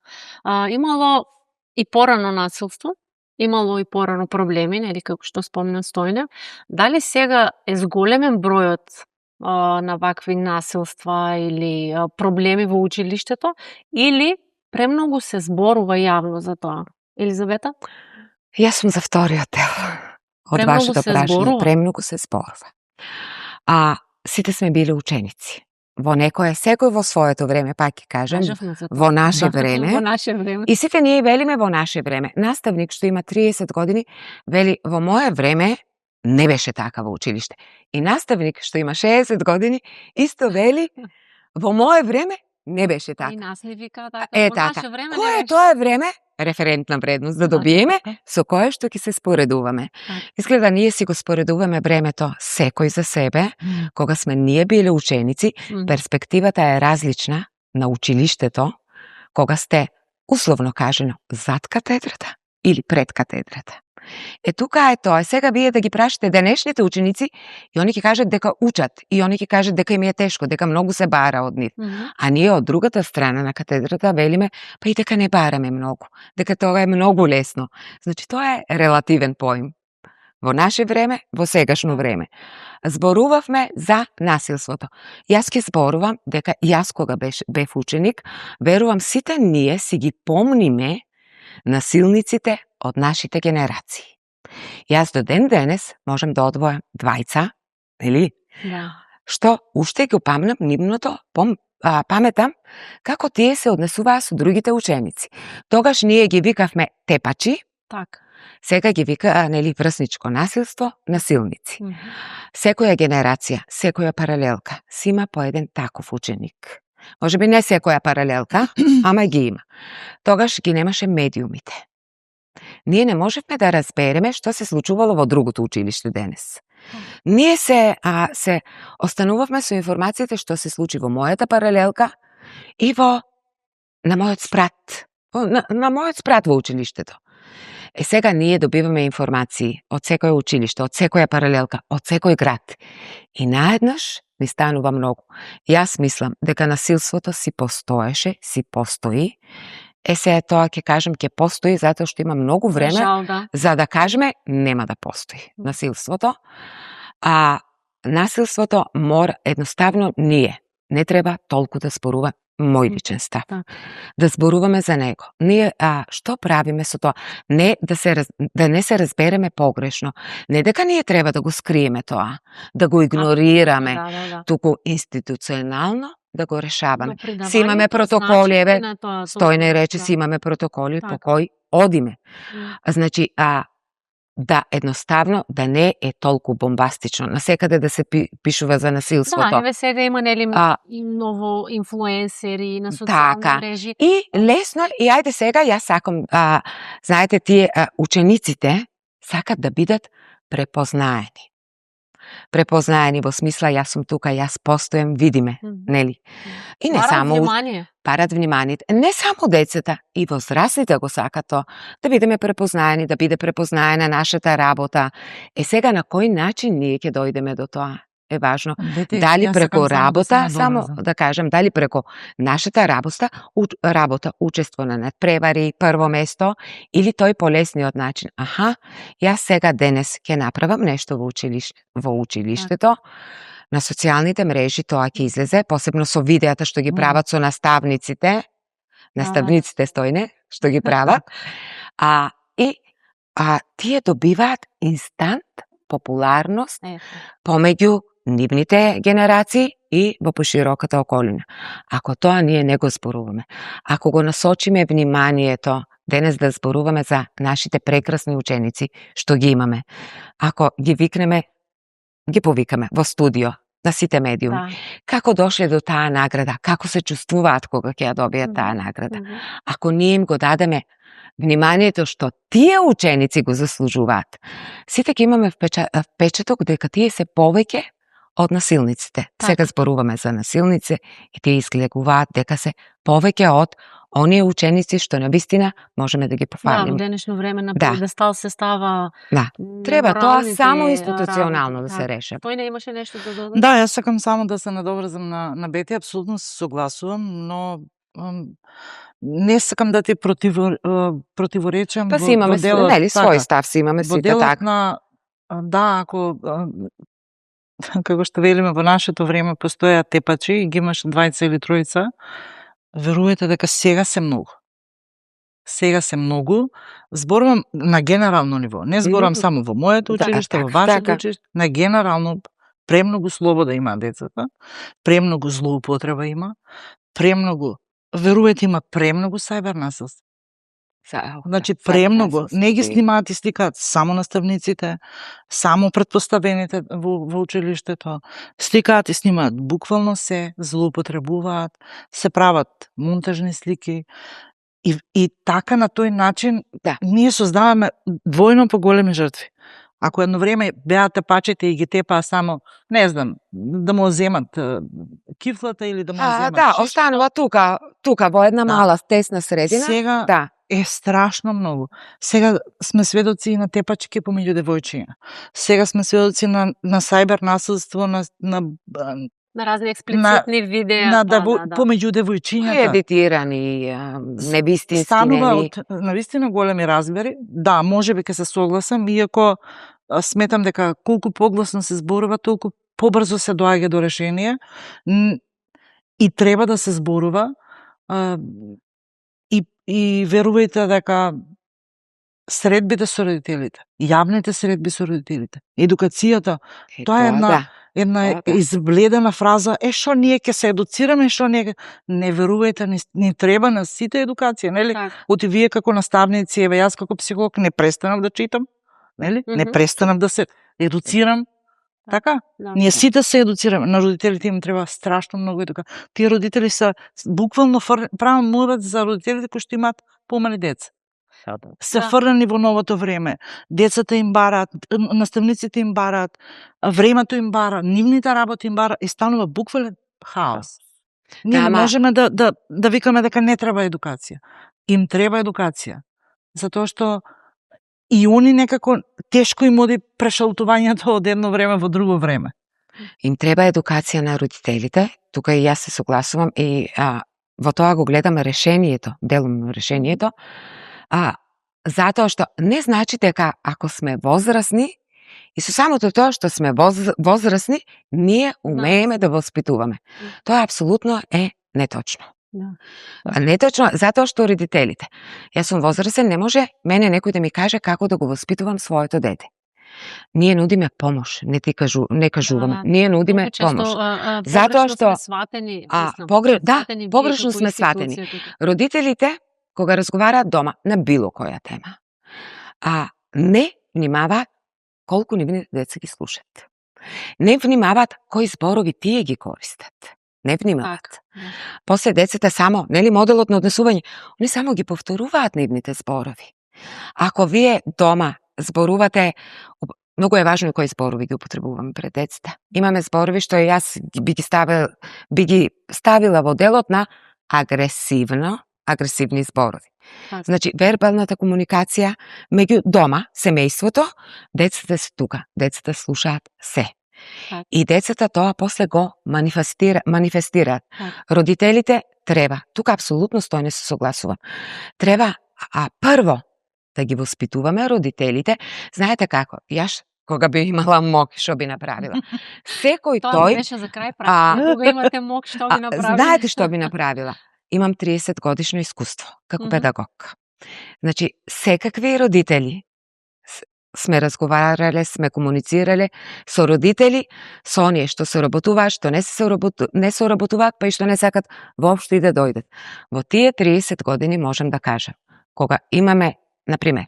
Имало и порано насилство, имало и порано проблеми, нели, како што спомна Стојне. Дали сега е зголемен бројот на вакви насилства или проблеми во училиштето, или премногу се зборува јавно за тоа? Елизавета? Јас сум за вториот дел од Премногу вашето се прашање. зборува? Премногу се зборува. Сите сме били ученици. Секој во своето време, пак ќе кажем, во наше време. Во наше време. И сите ние велиме во наше време. Наставник што има 30 години, вели во мое време не беше така во училиште. И наставник што има 60 години, исто вели во мое време не беше така. И нас не вика така. Во Во така. наше време Кое не е беше. тоа време? Референтна вредност да добиеме, со кое што ќе се споредуваме. Изгледа ние си го споредуваме времето секој за себе, кога сме ние биле ученици, перспективата е различна на училиштето, кога сте, условно кажено, зад катедрата или пред катедрата. Тука е тоа. Сега вие да ги прашате денешните ученици и они ќе кажат дека учат, и они ќе кажат дека им е тешко, дека многу се бара од нив. А ние од другата страна на катедрата велиме, па и дека не бараме многу, дека тоа е многу лесно. Значи тоа е релативен поим. Во наше време, во сегашно време. Зборувавме за насилството. Јас ќе зборувам дека јас кога бев ученик, верувам сите ние си ги помниме насилниците од нашите генерации. Јас до ден денес можам да одвојам двајца, или? Да. Што уште го памнам нивното, паметам како тие се однесуваа со другите ученици. Тогаш ние ги викавме тепачи, Така. сега ги вика, нели, врсничко насилство, насилници. Секоја генерација, секоја паралелка си има по еден таков ученик. Може би не секоја паралелка, ама ги има. Тогаш ги немаше медиумите. Ние не можевме да разбереме што се случувало во другото училиште денес. Ние се останувавме со информациите што се случи во мојата паралелка и на мојот спрат. На мојот спрат во училиштето. Сега ние добиваме информации од секој училиште, од секоја паралелка, од секој град. И наеднаш ни станува многу. Јас мислам дека насилството си постоеше, си постои. Сега тоа ќе кажем, ќе постои затоа што има многу време Жал, да. за да кажеме нема да постои насилството. Насилството мора едноставно ние не треба толку да зборува мој личен став. Да зборуваме за него. Ние што правиме со тоа? Не да не се разбереме погрешно. Не дека ние треба да го скриеме тоа, да го игнорираме, туку институционално да го решаваме. Си имаме протоколи, еве, Стојне рече, си имаме протоколи по кои одиме. Значи, да едноставно да не е толку бомбастично. Насекаде да се пишува за насилството. Да, еве сега има нели ново инфлуенсери на социјални мрежи. И лесно, и ајде сега јас сакам, знаете, тие учениците сакат да бидат препознаени. Препознаени во смисла јас сум тука, јас постојам, видиме, нели? И не само парат внимание. Не само децата, и возрастните го сакат тоа, да бидеме препознаени, да биде препознаена нашата работа. Сега на кој начин ние ќе дојдеме до тоа? Е важно. Дали преку работа, само да кажем, дали преку нашата работа, учество на надпревари, прво место, или тој полесниот начин. Јас сега денес ќе направам нешто во училиштето, На социјалните мрежи тоа ќе излезе, посебно со видеата што ги прават со наставниците Стојне, што ги прават. Тие добиваат инстант популарност помеѓу нивните генерации и во пошироката околина. Ако тоа ние не го зборуваме, ако го насочиме вниманието денес да зборуваме за нашите прекрасни ученици што ги имаме, ако ги викнеме, ги повикаме во студио на сите медиуми, како дошле до таа награда, како се чувствуваат кога ќе ја добијат таа награда. Ако ние им го дадеме вниманието што тие ученици го заслужуваат, сите ќе имаме впечаток дека тие се повеќе од насилниците. Сега зборуваме за насилници и тие изгледуваат дека се повеќе од оние ученици што навистина можеме да ги пофалиме. Во денешно време на пиедестал се става. Треба тоа само институционално да се реши. Тој не имаше нешто да додаде? Да, јас сакам само да се надоврзам на Бети, апсолутно се согласувам, но не сакам да ти противоречам во имаме делот, свој став си имаме сите така. Ако како што велиме во нашето време постојаат тепачи и ги имаш 2 или 3, верувајте дека сега се многу. Сега се многу. Зборувам на генерално ниво. Не зборувам само во моето училиште, во вашето училиште. На генерално премногу слобода има децата, премногу злоупотреба има, премногу, верувајте, има премногу сајбер насилство. Значи, премногу. Не ги снимаат и сликаат само наставниците, само предпоставените во училиштето. Сликаат и снимаат буквално се, злоупотребуваат, се прават монтажни слики. И така на тој начин ние создаваме двојно поголеми жртви. Ако едно време беа тепачите и ги тепаа само, не знам, да му земат кифлата или да му земат останува тука во една мала тесна средина. Сега е страшно многу. Сега сме сведоци и на тепачки помеѓу девојчиња. Сега сме сведоци на сајбер насилство, на разни експлицитни видеа, помеѓу девојчињата. Едитирани, невистински. Станува од навистина големи размери. Да, можеби ќе се согласам, иако сметам дека колку погласно се зборува, толку побрзо се доаѓа до решение и треба да се зборува. И верувајте дека средбите со родителите, јавните средби со родителите, едукацијата, тоа е една избледена фраза, што ние ќе се едуцираме, што ние не верувајте, ни треба на сите едукација, нели? Оти вие како наставници, еве јас како психолог не престанав да читам, нели? Не престанав да се едуцирам. Така? Ние сите се едуцираме. На родителите им треба страшно многу едукација. Тие родители се буквално правам мовет за родителите кои што имаат помали деца. Се фрлени во новото време. Децата им бараат, наставниците им бараат, времето им бара, нивните работи им бара и станува буквален хаос. Ние не можеме да викаме дека не треба едукација. Им треба едукација. Затоа што и они некако тешко им оди прешалтувањето од едно време во друго време. Им треба едукација на родителите. Тука и јас се согласувам и во тоа го гледаме решението, делумно решението. Затоа што не значи дека ако сме возрастни и со самото тоа што сме возрастни, ние умееме да воспитуваме. Тоа апсолутно е неточно. Неточно, затоа што родителите. Јас сум возрастен, не може мене некој да ми каже како да го воспитувам своето дете. Ние нудиме помош, не кажуваме. Ние нудиме помош. Затоа што погрешно сме сватени. Родителите кога разговараат дома на било која тема, не внимаваат колку нивните деца ги слушаат. Не внимаваат кои зборови тие ги користат. Не внимаваат. После децата само, нели моделот на однесување, они само ги повторуваат нивните зборови. Ако вие дома зборувате, многу е важно кои зборови ги употребуваме пред децата. Имаме зборови што јас би ги ставила во делот на агресивни зборови. Значи, вербалната комуникација меѓу дома, семејството, децата се тука, децата слушаат се. И децата тоа после го манифестираат. Родителите треба, тука апсолутно Стојне се согласува, треба прво да ги воспитуваме родителите. Знаете како, јас кога би имала мок, што би направила. Секој Тоа тој, беше за крај прашање, кога имате мок, што би направили? знаете што би направила? Имам 30 годишно искуство како педагог. Значи, секакви родители сме разговарале, сме комуницирале со родители, со оние што се работуваат, што не се работуваат, па и што не сакат воопшто и да дојдат. Во тие 30 години можам да кажам, кога имаме, например,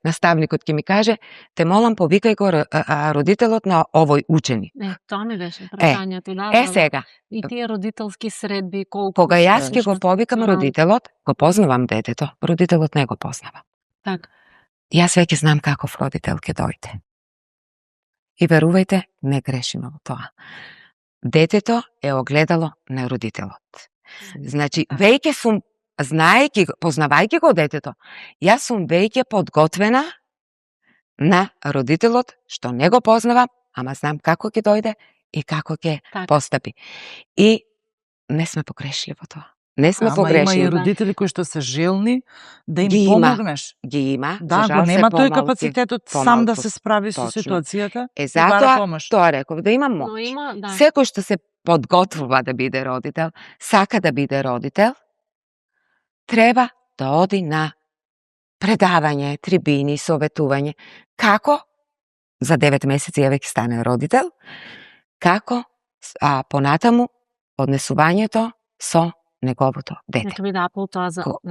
наставникот ќе ми каже, те молам повикај го родителот на овој ученик. Тоа ми беше прашањето, да. Сега. И тие родителски средби, колку... Кога јас ќе го повикам родителот, го познавам детето, родителот не го познава. Така. Јас веќе знам каков родител ќе дојде. И верувајте, не грешиме во тоа. Детето е огледало на родителот. Значи, веќе сум, знаејќи, познавајќи го детето, јас сум веќе подготвена на родителот, што не го познавам, ама знам како ќе дојде и како ќе постапи. И не сме погрешили во тоа. Не сме погрешили. Има и родители кои што се желни да им помогнеш. Ги има. Да, го нема тој капацитетот сам да се справи со ситуацијата. Затоа, тоа реков, да има моќ. Но има, да. Секој што се подготвува да биде родител, сака да биде родител, треба да оди на предавање, трибини, советување. Како за 9 месеци ја веќе стане родител, како понатаму однесувањето со неговото дете.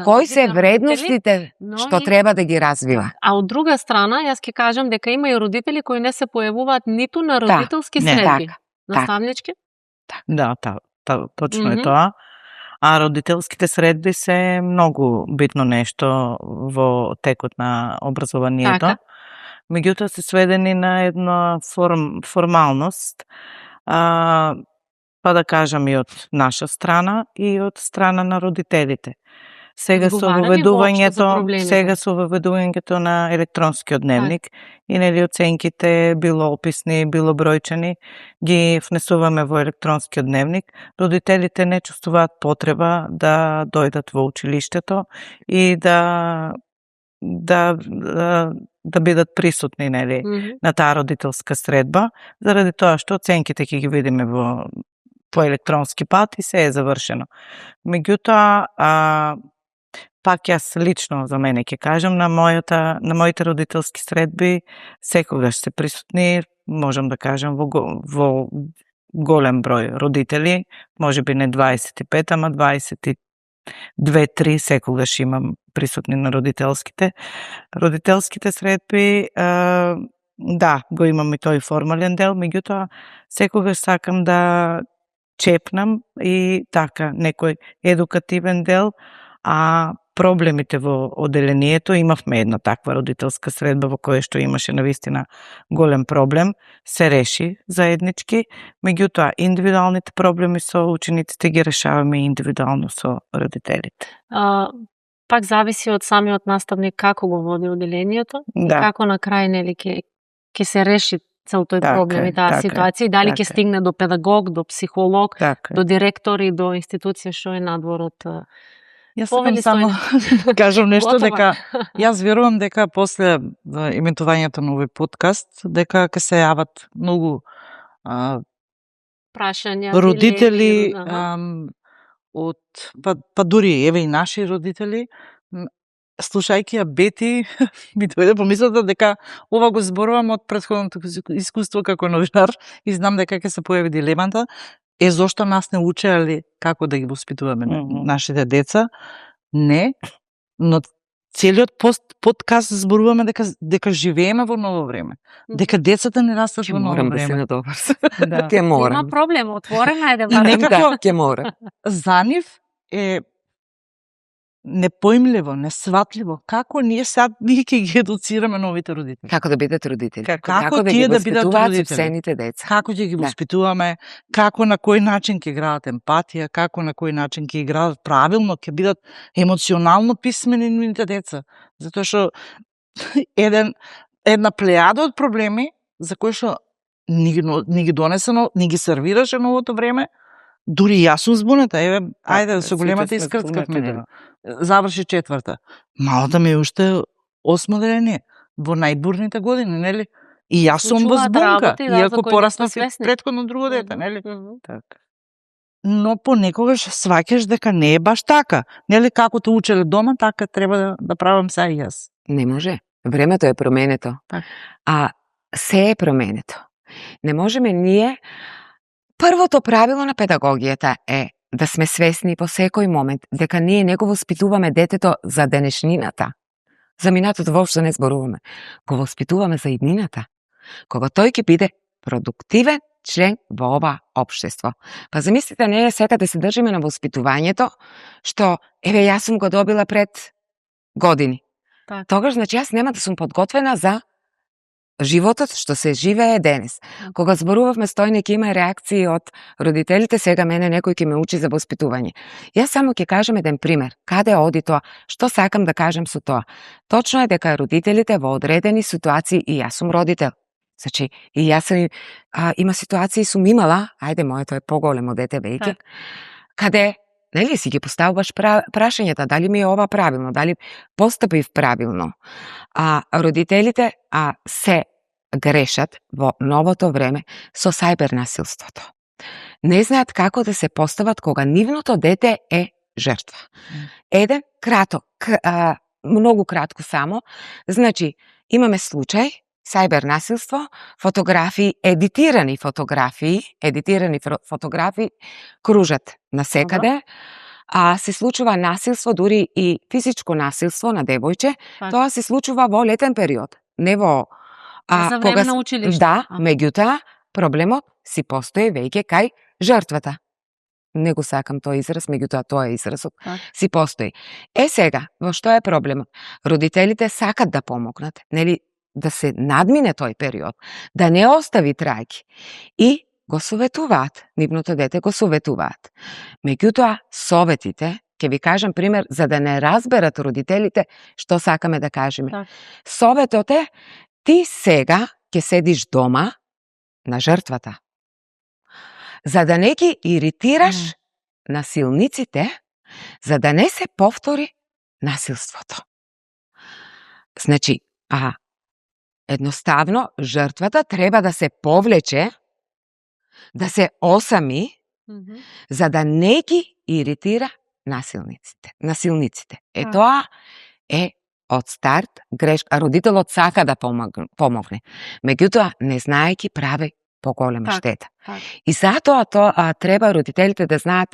Кои се вредностите што треба да ги развива? А од друга страна, јас ќе кажам дека има и родители кои не се појавуваат ниту на родителски средби. Наставнички? Да, точно е тоа. А родителските средби се многу битно нешто во текот на образованието. Меѓутоа се сведени на една формалност, па да кажам и од наша страна и од страна на родителите. Сега со воведувањето на електронскиот дневник и нели оценките, било описни, било бројчани, ги внесуваме во електронскиот дневник, родителите не чувствуваат потреба да дојдат во училиштето и да бидат присутни нели на таа родителска средба, заради тоа што оценките ќе ги видиме по електронски пат и се е завршено. Меѓутоа, пак јас лично за мене ќе кажам, на моите родителски средби секогаш се присутни, можам да кажам, во голем број родители, можеби не 25, ама 22-3 секогаш имам присутни на родителските. Родителските средби, да, го имам и тој формален дел, меѓутоа секогаш сакам да чепнам и така некој едукативен дел, а проблемите во оделението, имавме една таква родителска средба во која што имаше навистина голем проблем, се реши заеднички, меѓутоа индивидуалните проблеми со учениците ги решаваме индивидуално со родителите. Пак зависи од самиот наставник како го води оделението и како на крај нели ќе се реши цел тој проблем и таа ситуација, и дали ќе стигне до педагог, до психолог, до директор и до институција што е надвор од... Јас сакам само кажам нешто, дека јас верувам дека после емитувањето на овој подкаст, дека ќе се јават многу прашања, родители од па дури еве и наши родители, слушајќи ја Бети, ми дојде помислата дека ова го зборувам од претходното искуство како новинар и знам дека ќе се појави дилемата, зошто нас не учеле како да ги воспитуваме нашите деца? Не, но целиот подкаст зборуваме дека живееме во ново време, дека децата не растат во ново време. Да се надобрз. Ке морам. Нема проблем, отворена е да некако ке морам. За нив е непоимливо, несватливо, како ние ќе ги едуцираме новите родители. Како да бидат родители. Како тие да бидат родители. Собствените деца. Како ќе ги воспитуваме, како на кој начин ќе играат емпатија, како на кој начин ќе играат правилно, ќе бидат емоционално писмени нивните деца. Затоа што една плејада од проблеми за кои што ни ги донесено, ни ги сервираше новото време, дури јас сум збуната, ајде со големата искрцкавме. Заврши 4-та. Малата ми е уште 8 деление, во најбурните години, нели? И јас сум во Случуваат збунка, работи, да, за иако кои не пораснав сме и свесни. претходно друго дете, нели? Мгм. Така. Но понекогаш сваќаш дека не е баш така. Нели како те учеле дома, така треба да правам сега и јас. Не може. Времето е променето. Така. А се е променето. Не можеме ние... Првото правило на педагогијата е да сме свесни по секој момент дека ние не го воспитуваме детето за денешнината. За минатото воопшто не зборуваме. Го воспитуваме за иднината. Кога тој ќе биде продуктивен член во ова општество. Па замислите, не е сега да се држиме на воспитувањето, што, еве, јас сум го добила пред години. Така. Тогаш, значи, јас нема да сум подготвена за животот што се живее денес. Кога зборувавме стој неки има реакции од родителите, сега мене некој ќе ме учи за воспитување. Јас само ќе кажам еден пример. Каде оди тоа? Што сакам да кажам со тоа? Точно е дека родителите во одредени ситуации, и јас сум родител. Значи, и јас има ситуации сум имала, ајде, моето е поголемо дете веќе, каде, нели, си ги поставуваш прашањата, дали ми е ова правилно, дали постапив правилно. А родителите се грешат во новото време со сајбер насилството. Не знаат како да се постават кога нивното дете е жртва. Еден многу кратко само, значи, имаме случај, сајбер насилство, фотографии, едитирани фотографии кружат насекаде, а се случува насилство, дури и физичко насилство на девојче, тоа се случува во летен период, не во за време на училиште. Да, меѓутоа проблемот си постои веќе кај жртвата. Не го сакам тој израз, меѓутоа тоа е изразот. Си постои. Сега, во што е проблемот? Родителите сакат да помогнат, нели, да се надмине тој период, да не остави траги. И го советуваат, нивното дете го советуваат. Меѓутоа, советите, ќе ви кажам пример, за да не разберат родителите што сакаме да кажеме. Советот е, ти сега ќе седиш дома на жртвата. За да не ги иритираш насилниците, за да не се повтори насилството. Значи, едноставно, жртвата треба да се повлече, да се осами, за да не ги иритира насилниците. Тоа е од старт грешка. Родителот сака да помогне. Меѓутоа, не знаеки, прави поголема штета. И затоа треба родителите да знаат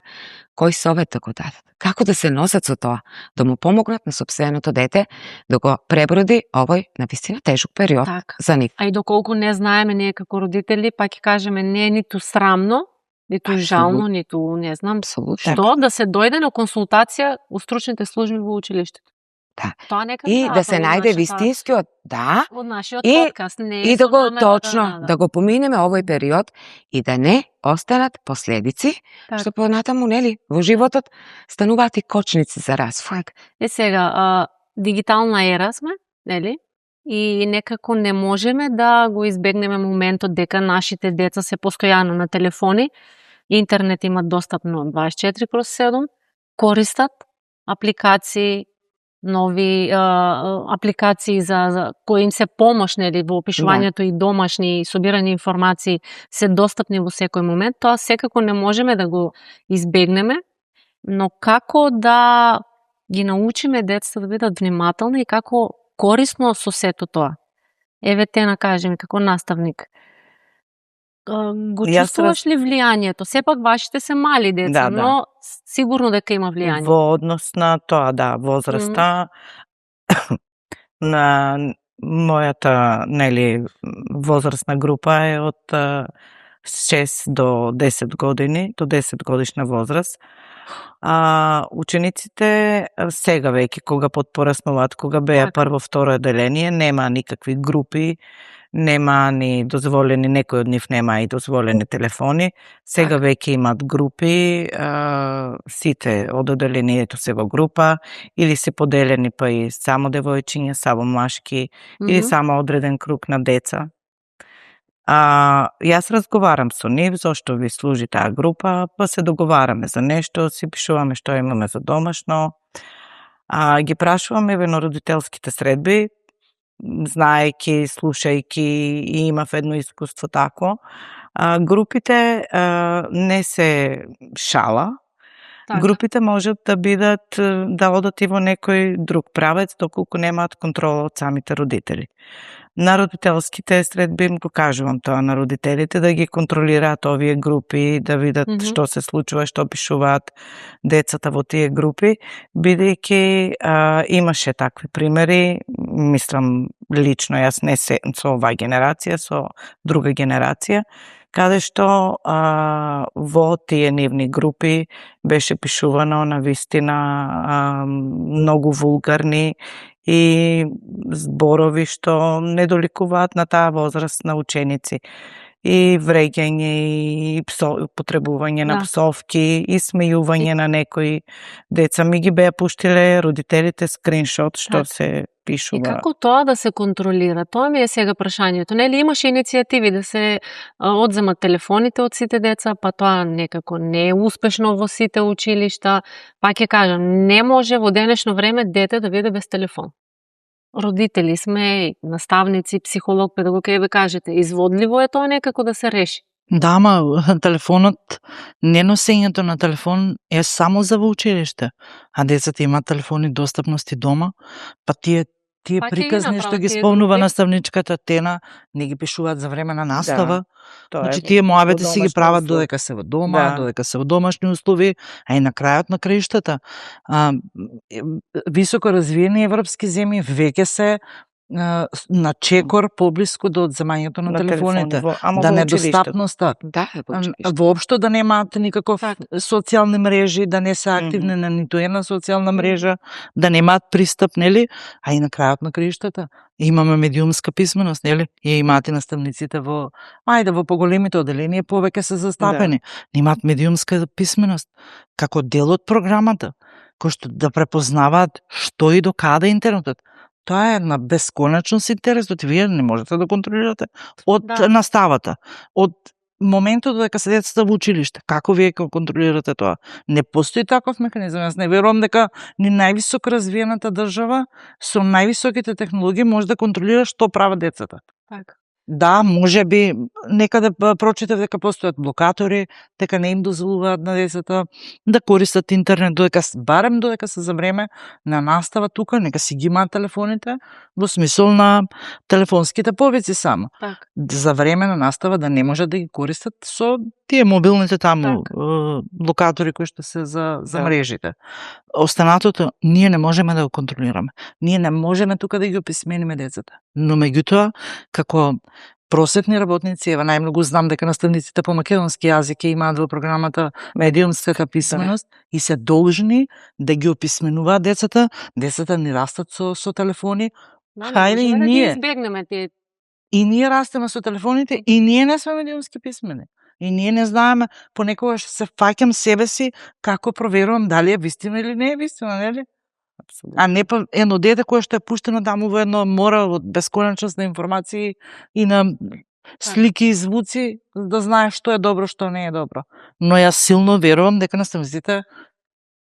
кој совет да го дадат. Како да се носат со тоа, да му помогнат на сопственото дете да го преброди овој навистина тежок период за нив. А и доколку не знаеме ние како родители, па ќе кажеме не е ниту срамно, ниту жално, ниту не знам што, да се дојде на консултација у стручните служби во училиштето. Тоа нека и да се најде вистинскиот, од нашиот подкаст, не и да го точно, да го поминеме овој период и да не останат последици, што понатаму, нели, во животот стануваат и кочници за развој. Сега, дигитална ера сме, нели? И некако не можеме да го избегнеме моментот дека нашите деца се постојано на телефони, интернет имат достапно 24/7, користат апликации, нови апликации за кои им се помош, нели, во опишувањето и домашни и собирани информации се достапни во секој момент. Тоа секако не можеме да го избегнеме, но како да ги научиме децата да бидат внимателни и како корисно со сето тоа? Еве те накажеме како наставник. Го чувствуваш ли влијанието? Сепак вашите се мали деца, но сигурно дека има влијание. Во однос на тоа, возраста на мојата, нели, возрастна група е од 6 до 10 години, до 10 годишна возраст. Учениците сега веќе кога потпораснуваат, кога беа прво, второ одделение, нема никакви групи, нема ни дозволени, некој од нив нема и дозволени телефони. Сега веќе имат групи, сите од одделението се во група, или се поделени па и само девојчиња, само машки, или само одреден круг на деца. Јас разговарам со нив, зошто ви служи таа група, па се договараме за нешто, си пишуваме што имаме за домашно, ги прашуваме на родителските средби, знаеки, слушајки, и имав едно искуство тако. Групите не се шала. Така. Групите можат да бидат, да одат и во некој друг правец, доколку немаат контрола од самите родители. На родителските средби им го кажувам тоа на родителите, да ги контролираат овие групи, да видат што се случува, што пишуваат децата во тие групи, бидејќи имаше такви примери, мислам лично, јас не се со оваа генерација, со друга генерација, каде што во тие нивни групи беше пишувано на вистина многу вулгарни и зборови што не доликуваат на таа возраст на ученици. И вреѓање, и потребување на псовки, и смејување на некои деца. Ми ги беа пуштиле родителите скриншот што се пишува. И како тоа да се контролира? Тоа ми е сега прашањето. Нели имаше иницијативи да се одземат телефоните од сите деца, па тоа некако не е успешно во сите училишта. Па ќе кажам, не може во денешно време дете да биде без телефон. Родители сме, наставници, психолог, педагог, ќе ви кажете, изводливо е тоа некако да се реши. Да, ама телефонот, неносењето на телефон е само за во училиште, а децата имаат телефони достапности дома, па тие приказни што ги спомнува наставничката Тена, не ги пишуваат за време на настава. Да, значи тие моабети си ги прават додека се во дома, додека се во домашни услови, а и на крајот на краиштата. Високо развиени европски земји веќе се на чекор поблиску до одземањето на телефоните, да недостапноста, воопшто да немаат никаков социјални мрежи, да не се активни на ниту една социјална мрежа, да немаат пристап, нели? А и на крајот на краиштата имаме медиумска писменост, нели? Ја имаат и наставниците во поголемите оделенија повеќе се застапени. Немаат медиумска писменост како дел од програмата, кој што да препознаваат што и до каде интернетот. Тоа е на бесконачност интересот и вие не можете да контролирате од наставата, од моментот додека се децата во училиште. Како вие ќе контролирате тоа? Не постои таков механизам. Јас не верувам дека ни највисоко развиената држава со највисоките технологии може да контролира што прават децата. Така. Да, може би некаде прочитав дека постојат блокатори, дека не им дозволуваат на децата да користат интернет барем додека се за време на настава тука, нека си ги имаат телефоните во смисол на телефонските повици само. Так. За време на настава да не можат да ги користат со тие мобилните таму блокатори кои што се за мрежите. Останатото ние не можеме да го контролираме. Ние не можеме тука да ги описмениме децата. Но меѓутоа, како просветни работници, ева најмногу знам дека наставниците по македонски јазик имаат во програмата медиумска писменост и се должни да ги описменуваат децата. Децата ни растат со телефони. Хајде и ние. Да избегнеме тие. И ние растеме со телефоните и ние не сме медиумски писмени. И ние не знаеме, понекогаш се фаќам себе си како проверувам дали е вистина или не е вистина, нели? А не па едно дете кое што е пуштено таму во едно море од бесконачност на информации и на слики и звуци, да знае што е добро, што не е добро. Но јас силно верувам дека наставниците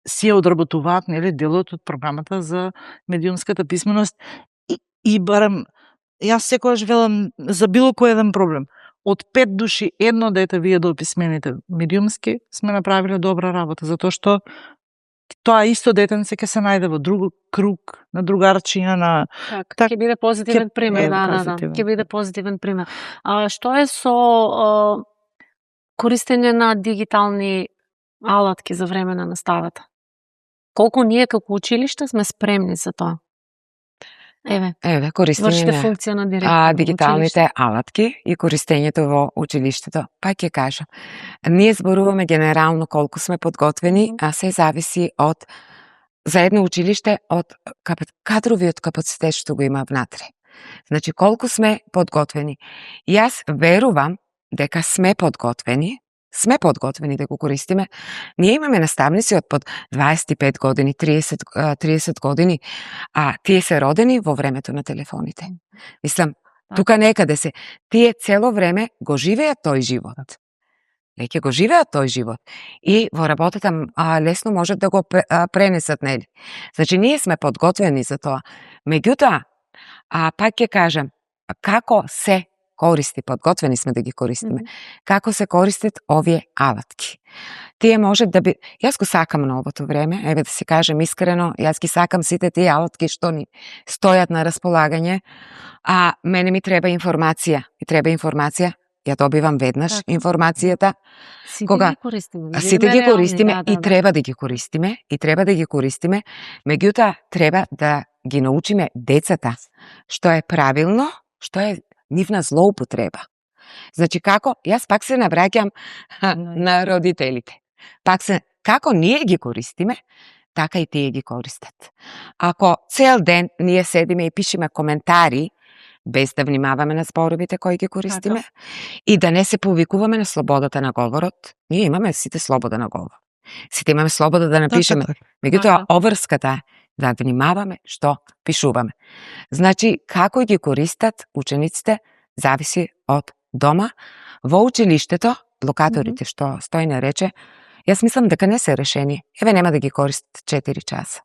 си ја одработуваат, нели, делот од програмата за медиумската писменост и барем јас секогаш велам за било кој еден проблем. Од 5 души едно дете вие да описмените медиумски сме направиле добра работа, затоа што тоа исто детенце ќе се најде во друг круг, на другарчина, на ќе биде позитивен пример, ќе биде позитивен пример. Што е со користење на дигитални алатки за време на наставата? Колку ние како училиште сме спремни за тоа? Еве, користење на функција на директор, дигиталните алатки и користењето во училиштето. Па ќе кажам, ние зборуваме генерално колку сме подготвени, а се зависи од за едно училиште од кадровиот капацитет што го има внатре. Значи колку сме подготвени. Јас верувам дека сме подготвени да го користиме. Ние имаме наставници од под 25 години, 30 години, а тие се родени во времето на телефоните. Мислам, тука некаде се. Тие цело време го живеат тој живот. Веќе го живеат тој живот. И во работата лесно можат да го пренесат, нели? Значи, ние сме подготвени за тоа. Меѓутоа, А пак ќе кажам, како се користи, подготвени сме да ги користиме, како се користат овие алатки. Тие може да би... Јас го сакам новото време, еве да си кажем искрено, јас ги сакам сите тие алатки што ни стојат на располагање, а мене ми треба информација. Ја добивам веднаш информацијата. Сите Кога ги користиме. сите ги користиме и треба да ги користиме, меѓутоа треба да ги научиме децата што е правилно, што е нивна злоупотреба. Значи како, јас пак се навраќам на родителите. Како ние ги користиме, така и тие ги користат. Ако цел ден ние седиме и пишеме коментари, без да внимаваме на зборовите кои ги користиме, и да не се повикуваме на слободата на говорот, ние имаме сите слобода на говор. Сите имаме слобода да напишеме. Меѓутоа, обврската е да внимаваме што пишуваме. Значи, како ги користат учениците, зависи од дома. Во училиштето, локаторите, што Стојне рече, јас мислам дека не се решени. Еве нема да ги користат 4 часа.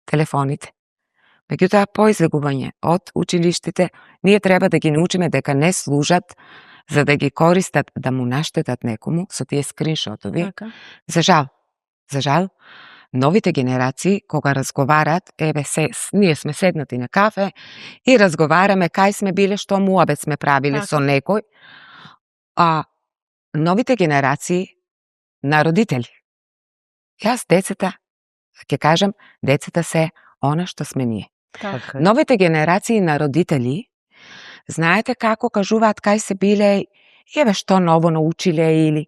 Телефоните. Меѓутоа, по излегување од училиштите, ние треба да ги научиме дека не служат за да ги користат да му наштетат некому со тие скриншотови. За жал, новите генерации, кога разговарат, еве ние сме седнати на кафе и разговараме кај сме биле, што муабет сме правиле со некој, а новите генерации на родители. Јас децата, ќе кажам, децата се она што сме ние. Новите генерации на родители, знаете како кажуваат кај се биле, еве што ново научиле или...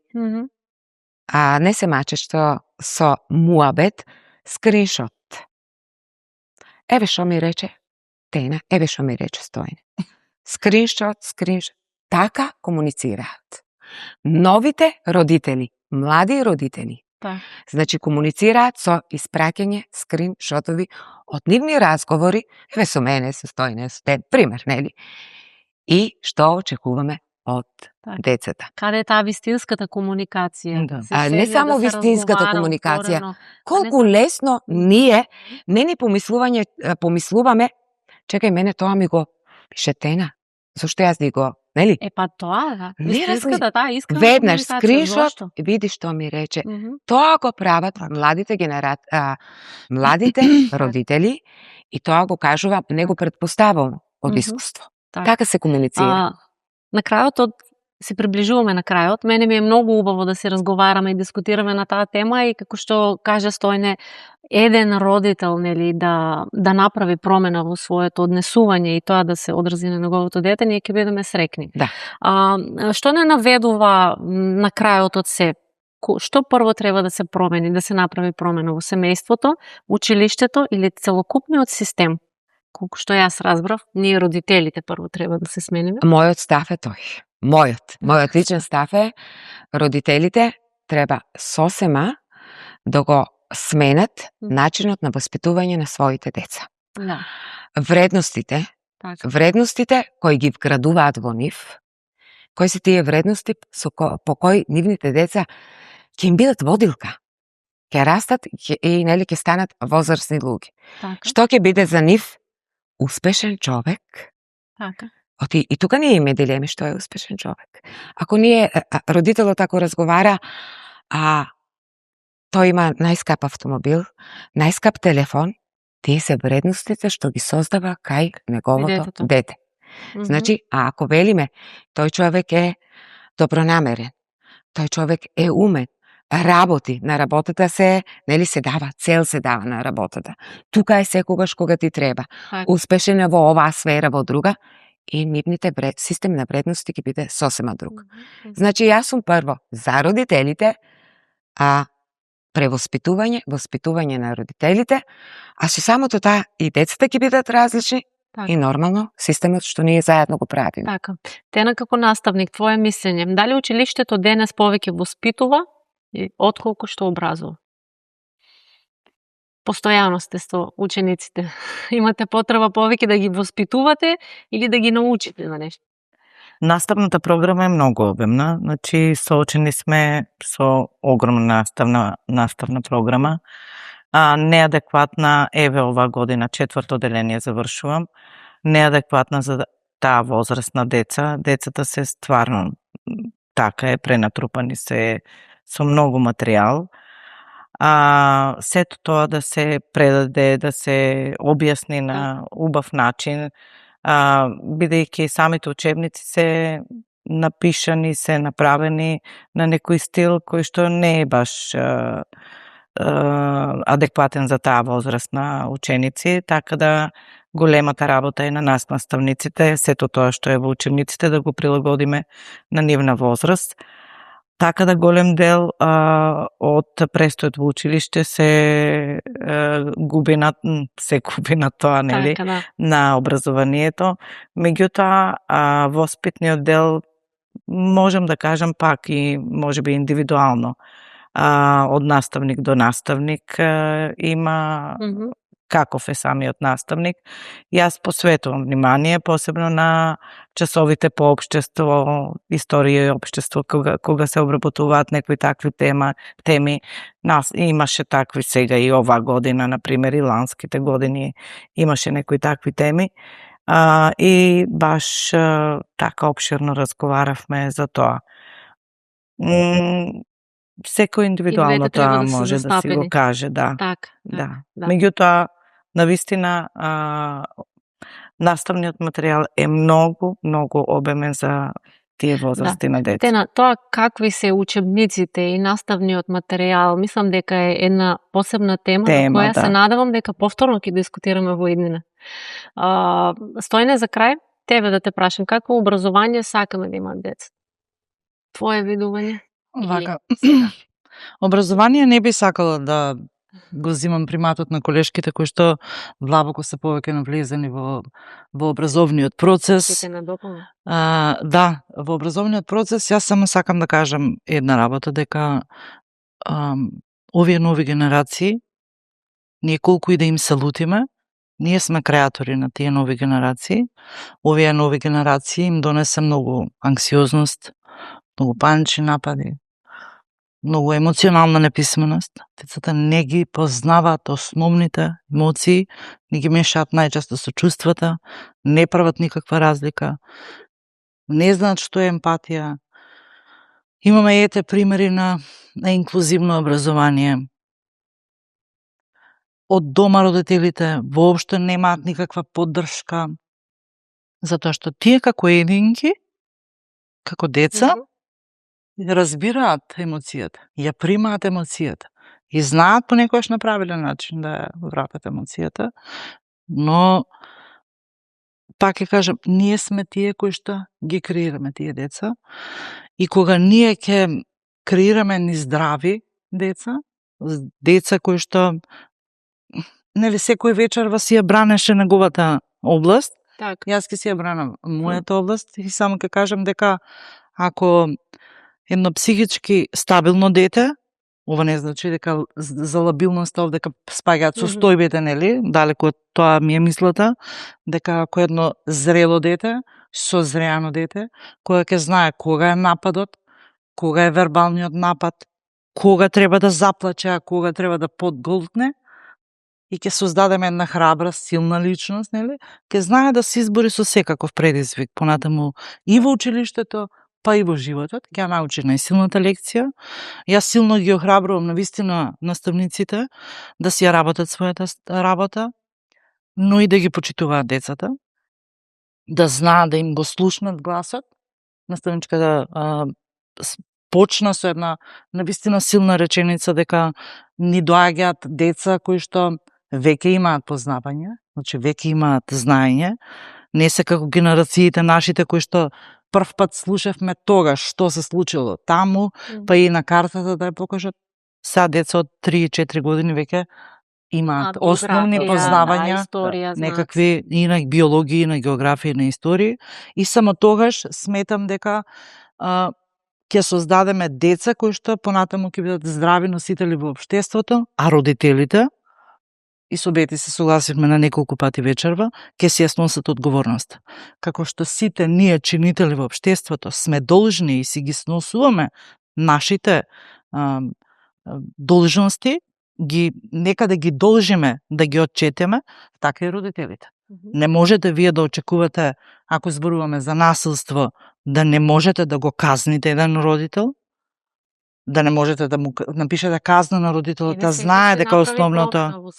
А не се маче што со муабет скриншот. Еве што ми рече Тена, еве што ми рече Стојне. Скриншот. Така комуницираат. Новите родители, млади родители, значи комуницираат со испраќање скриншотови од нивни разговори, еве со мене, со Стојне, со Тен, пример, нели? И што очекуваме од децата. Каде е таа вистинската комуникација? Не само вистинската комуникација. Колку лесно ние не ни помислуваме, чекај, мене тоа ми го пише Тена. Зошто јас ни го, нели? Па тоа, вистинската, таа искрена веднаш комуникација. скриншот, види што ми рече. Тоа го прават младите родители и тоа го кажува, не го претпоставувам од искуство. Така се комуницира. На крајот се приближуваме на крајот. Мене ми е многу убаво да се разговараме и дискутираме на таа тема и како што каже Стојне, еден родител, нели, да направи промена во своето однесување и тоа да се одрази на неговото дете, ние ќе бидеме срекни. Што не наведува на крајот од се? Што прво треба да се промени, да се направи промена во семејството, училиштето или целокупниот систем? Колку што јас разбрав, ние родителите прво треба да се смениме. Мојот став е тој. Мојот личен став е, родителите треба сосема да го сменат начинот на воспитување на своите деца. Вредностите кои ги вградуваат во нив, кои се тие вредности по кои нивните деца ќе им бидат водилка. Ќе растат и нели ќе станат возрастни луѓе. Што ќе биде за нив? Успешен човек. И тука ние име дилеми што е успешен човек. Ако родителот ако разговара, тој има најскап автомобил, најскап телефон, тие се вредностите што ги создава кај неговото дете. Значи, ако велиме, тој човек е добронамерен, тој човек е умен, работи, на работата се дава, цел се дава на работата. Тука е секогаш кога ти треба. Успешен е во оваа сфера, во друга, и нивните систем на вредности ќе биде сосема друг. Значи, јас сум прво за родителите, воспитување на родителите, а со самото таа и децата ќе бидат различни и нормално системот што ние заедно го правиме. Така. Тена како наставник, твое мислење, дали училиштето денес повеќе воспитува отколку што образува? Постојано сте со учениците. Имате потреба повеќе да ги воспитувате или да ги научите на нешто? Наставната програма е многу обемна, значи соочени сме со огромна наставна програма. Неадекватна, еве ова година 4-то одделение завршувам. неадекватна за таа возраст на деца. Децата се стварно така е, пренатрупани се со многу материјал. Сето тоа да се предаде, да се објасни на убав начин, бидејќи самите учебници се напишани, се направени на некој стил кој што не е баш адекватен за таа возраст на ученици, така да големата работа е на нас наставниците, сето тоа што е во учебниците да го прилагодиме на нивна возраст. Така да голем дел од престојот во училиште се губи на тоа, нели, Така, да. на образованието. Меѓутоа, воспитниот дел можем да кажам пак и можеби индивидуално од наставник до наставник има каков е самиот наставник. Јас посветувам внимание посебно на часовите по општество, историја и општество, кога се обработуваат некои такви теми. Нас имаше такви сега и оваа година, например, и ланските години имаше некои такви теми. И баш така опширно разговаравме за тоа. Секој индивидуално тоа може да си го каже, да. Така, да. Меѓутоа, навистина, наставниот материјал е многу обемен за тие возрасти на деца. Тена, тоа какви се учебниците и наставниот материјал, мислам дека е една посебна тема на која се надевам дека повторно ќе дискутираме во иднина. Стојне, за крај, тебе да те прашам, какво образование сакаме да имаат деца? Твое видување? Вака, образование не би сакала да го земам приматот на колешките кои што длабоко се повеќе навлезени во образовниот процес. Да, во образовниот процес јас само сакам да кажам една работа, дека овие нови генерации, ние колку и да им се лутиме, ние сме креатори на тие нови генерации. Овие нови генерации им донесе многу анксиозност, многу панични напади, многу емоционална неписменост. Децата не ги познаваат основните емоции, не ги мешаат најчесто со чувствата, не прават никаква разлика, не знаат што е емпатија. Имаме ете примери на инклузивно образование. Од дома родителите воопшто немаат никаква поддршка, затоа што тие како единки, како деца, разбираат емоцијата, ја примаат емоцијата и знаат по некојаш на правилен начин да ја вратат емоцијата, но пак ќе кажам, ние сме тие кои што ги креираме тие деца и кога ние ќе креираме ни здрави деца, деца кои што нели секој вечерва си ја бранеше неговата област, јас ќе си ја бранам мојата област и само ќе кажам дека ако едно психички стабилно дете, ова не значи дека за лабилноста овдека спаѓаат состојбите, нели, далеку од тоа ми е мислата, дека ако едно зрело дете, созреано дете, кога ќе знае кога е нападот, кога е вербалниот напад, кога треба да заплаче, а кога треба да подголтне, и ќе создадеме една храбра, силна личност, нели, ќе знае да се избори со секаков предизвик понатаму и во училиштето, па и во животот, ќе ја научи најсилната лекција. Јас силно ги охрабрувам навистина наставниците да си ја работат својата работа, но и да ги почитуваат децата, да знаат да им го слушнат гласот. Наставничката почна со една навистина силна реченица дека ни доаѓаат деца кои што веќе имаат познавање, значи веќе имаат знаење, не се како генерациите нашите кои што прв пат слушавме тогаш што се случило таму, па и на картата да ја покажат. Сега деца од 3-4 години веќе имаат основни познавања, некакви и на биологија, и на географија, и на историја, и само тогаш сметам дека ќе создадеме деца кои што понатаму ќе бидат здрави носители во општеството, а родителите, и со Бети се согласивме на неколку пати вечерва, ќе си ја сносат одговорност. Како што сите ние чинители во општеството сме должни и си ги сносуваме нашите должности, нека да ги должиме да ги отчетеме, така и родителите. Не можете вие да очекувате, ако зборуваме за насилство, да не можете да го казните еден родител, да не можете да му напишете казна на родителот, да знае дека основното...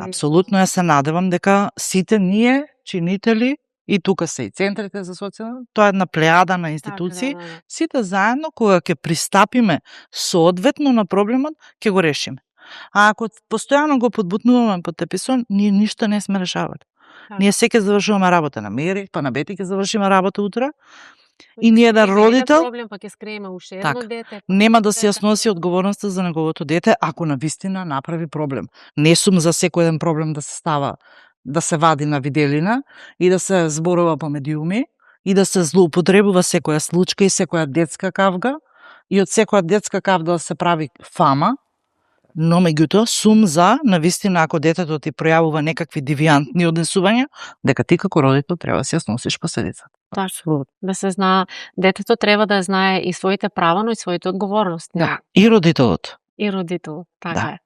Апсолутно ја се надевам дека сите ние, чинители, и тука се и центрите за социјална, тоа е една плејада на институции, сите заедно кога ќе пристапиме соодветно на проблемот, ќе го решиме. А ако постојано го подбутнуваме под теписот, ние ништо не сме решавали. Ние секој завршуваме работа на Мери, па на Бети ќе завршиме работа утре. И ние да родител проблем, па ќе скриеме уште едно дете. Нема да се носи одговорноста за неговото дете ако навистина направи проблем. Не сум за секој еден проблем да се става, да се вади на виделина и да се зборува по медиуми и да се злоупотребува секоја случка и секоја детска кавга и од секоја детска кавга да се прави фама. Но меѓутоа сум за навистина ако детето ти пројавува некакви девијантни однесувања, дека ти како родител треба да се сносиш последицата. Точно. Да се знае, детето треба да знае и своите права, но и своите одговорности. Да. И родителот. И родителот, така Да. е.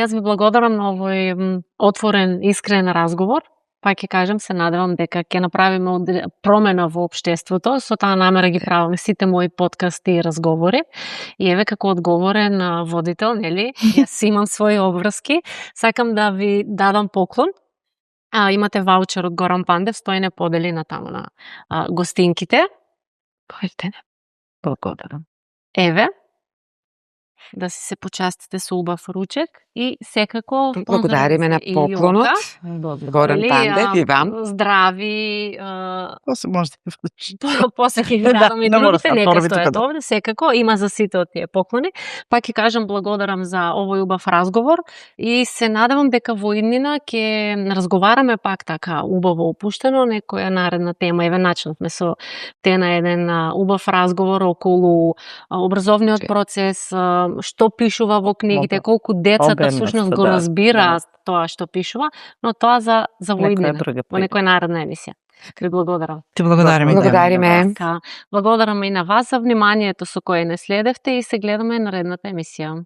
Јас ви благодарам на овој отворен, искрен разговор. Па ќе кажем, се надевам дека ќе направиме промена во општеството, со таа намера ги правиме сите мои подкасти и разговори. И еве како одговорен водител, нели, јас имам своји обврски, сакам да ви дадам поклон. Имате ваучер од Горан Пандев, стои не подели на таму на гостинките. Којте не? Благодарам. Еве, да си се почастите со убав ручек и секако Благодариме на поклонот. Горан Пандев и вам. Здрави, После може да после ќе ги дадам и не мора другите, да нека торбите стојат каде. овде, секако има за сите од тие поклони. Па ќе кажам благодарам за овој убав разговор и се надевам дека во иднина ќе разговараме пак така убаво опуштено некоја наредна тема. Еве начнавме со тена еден убав разговор околу образовниот процес, што пишува во книгите, колку децата всушност го разбираат тоа што пишува, но тоа за во иднина, во некоја наредна емисија. Ви благодарам. Ти благодариме. Благодариме. Благодарам и на вас за вниманието со кое не следевте и се гледаме наредната емисија.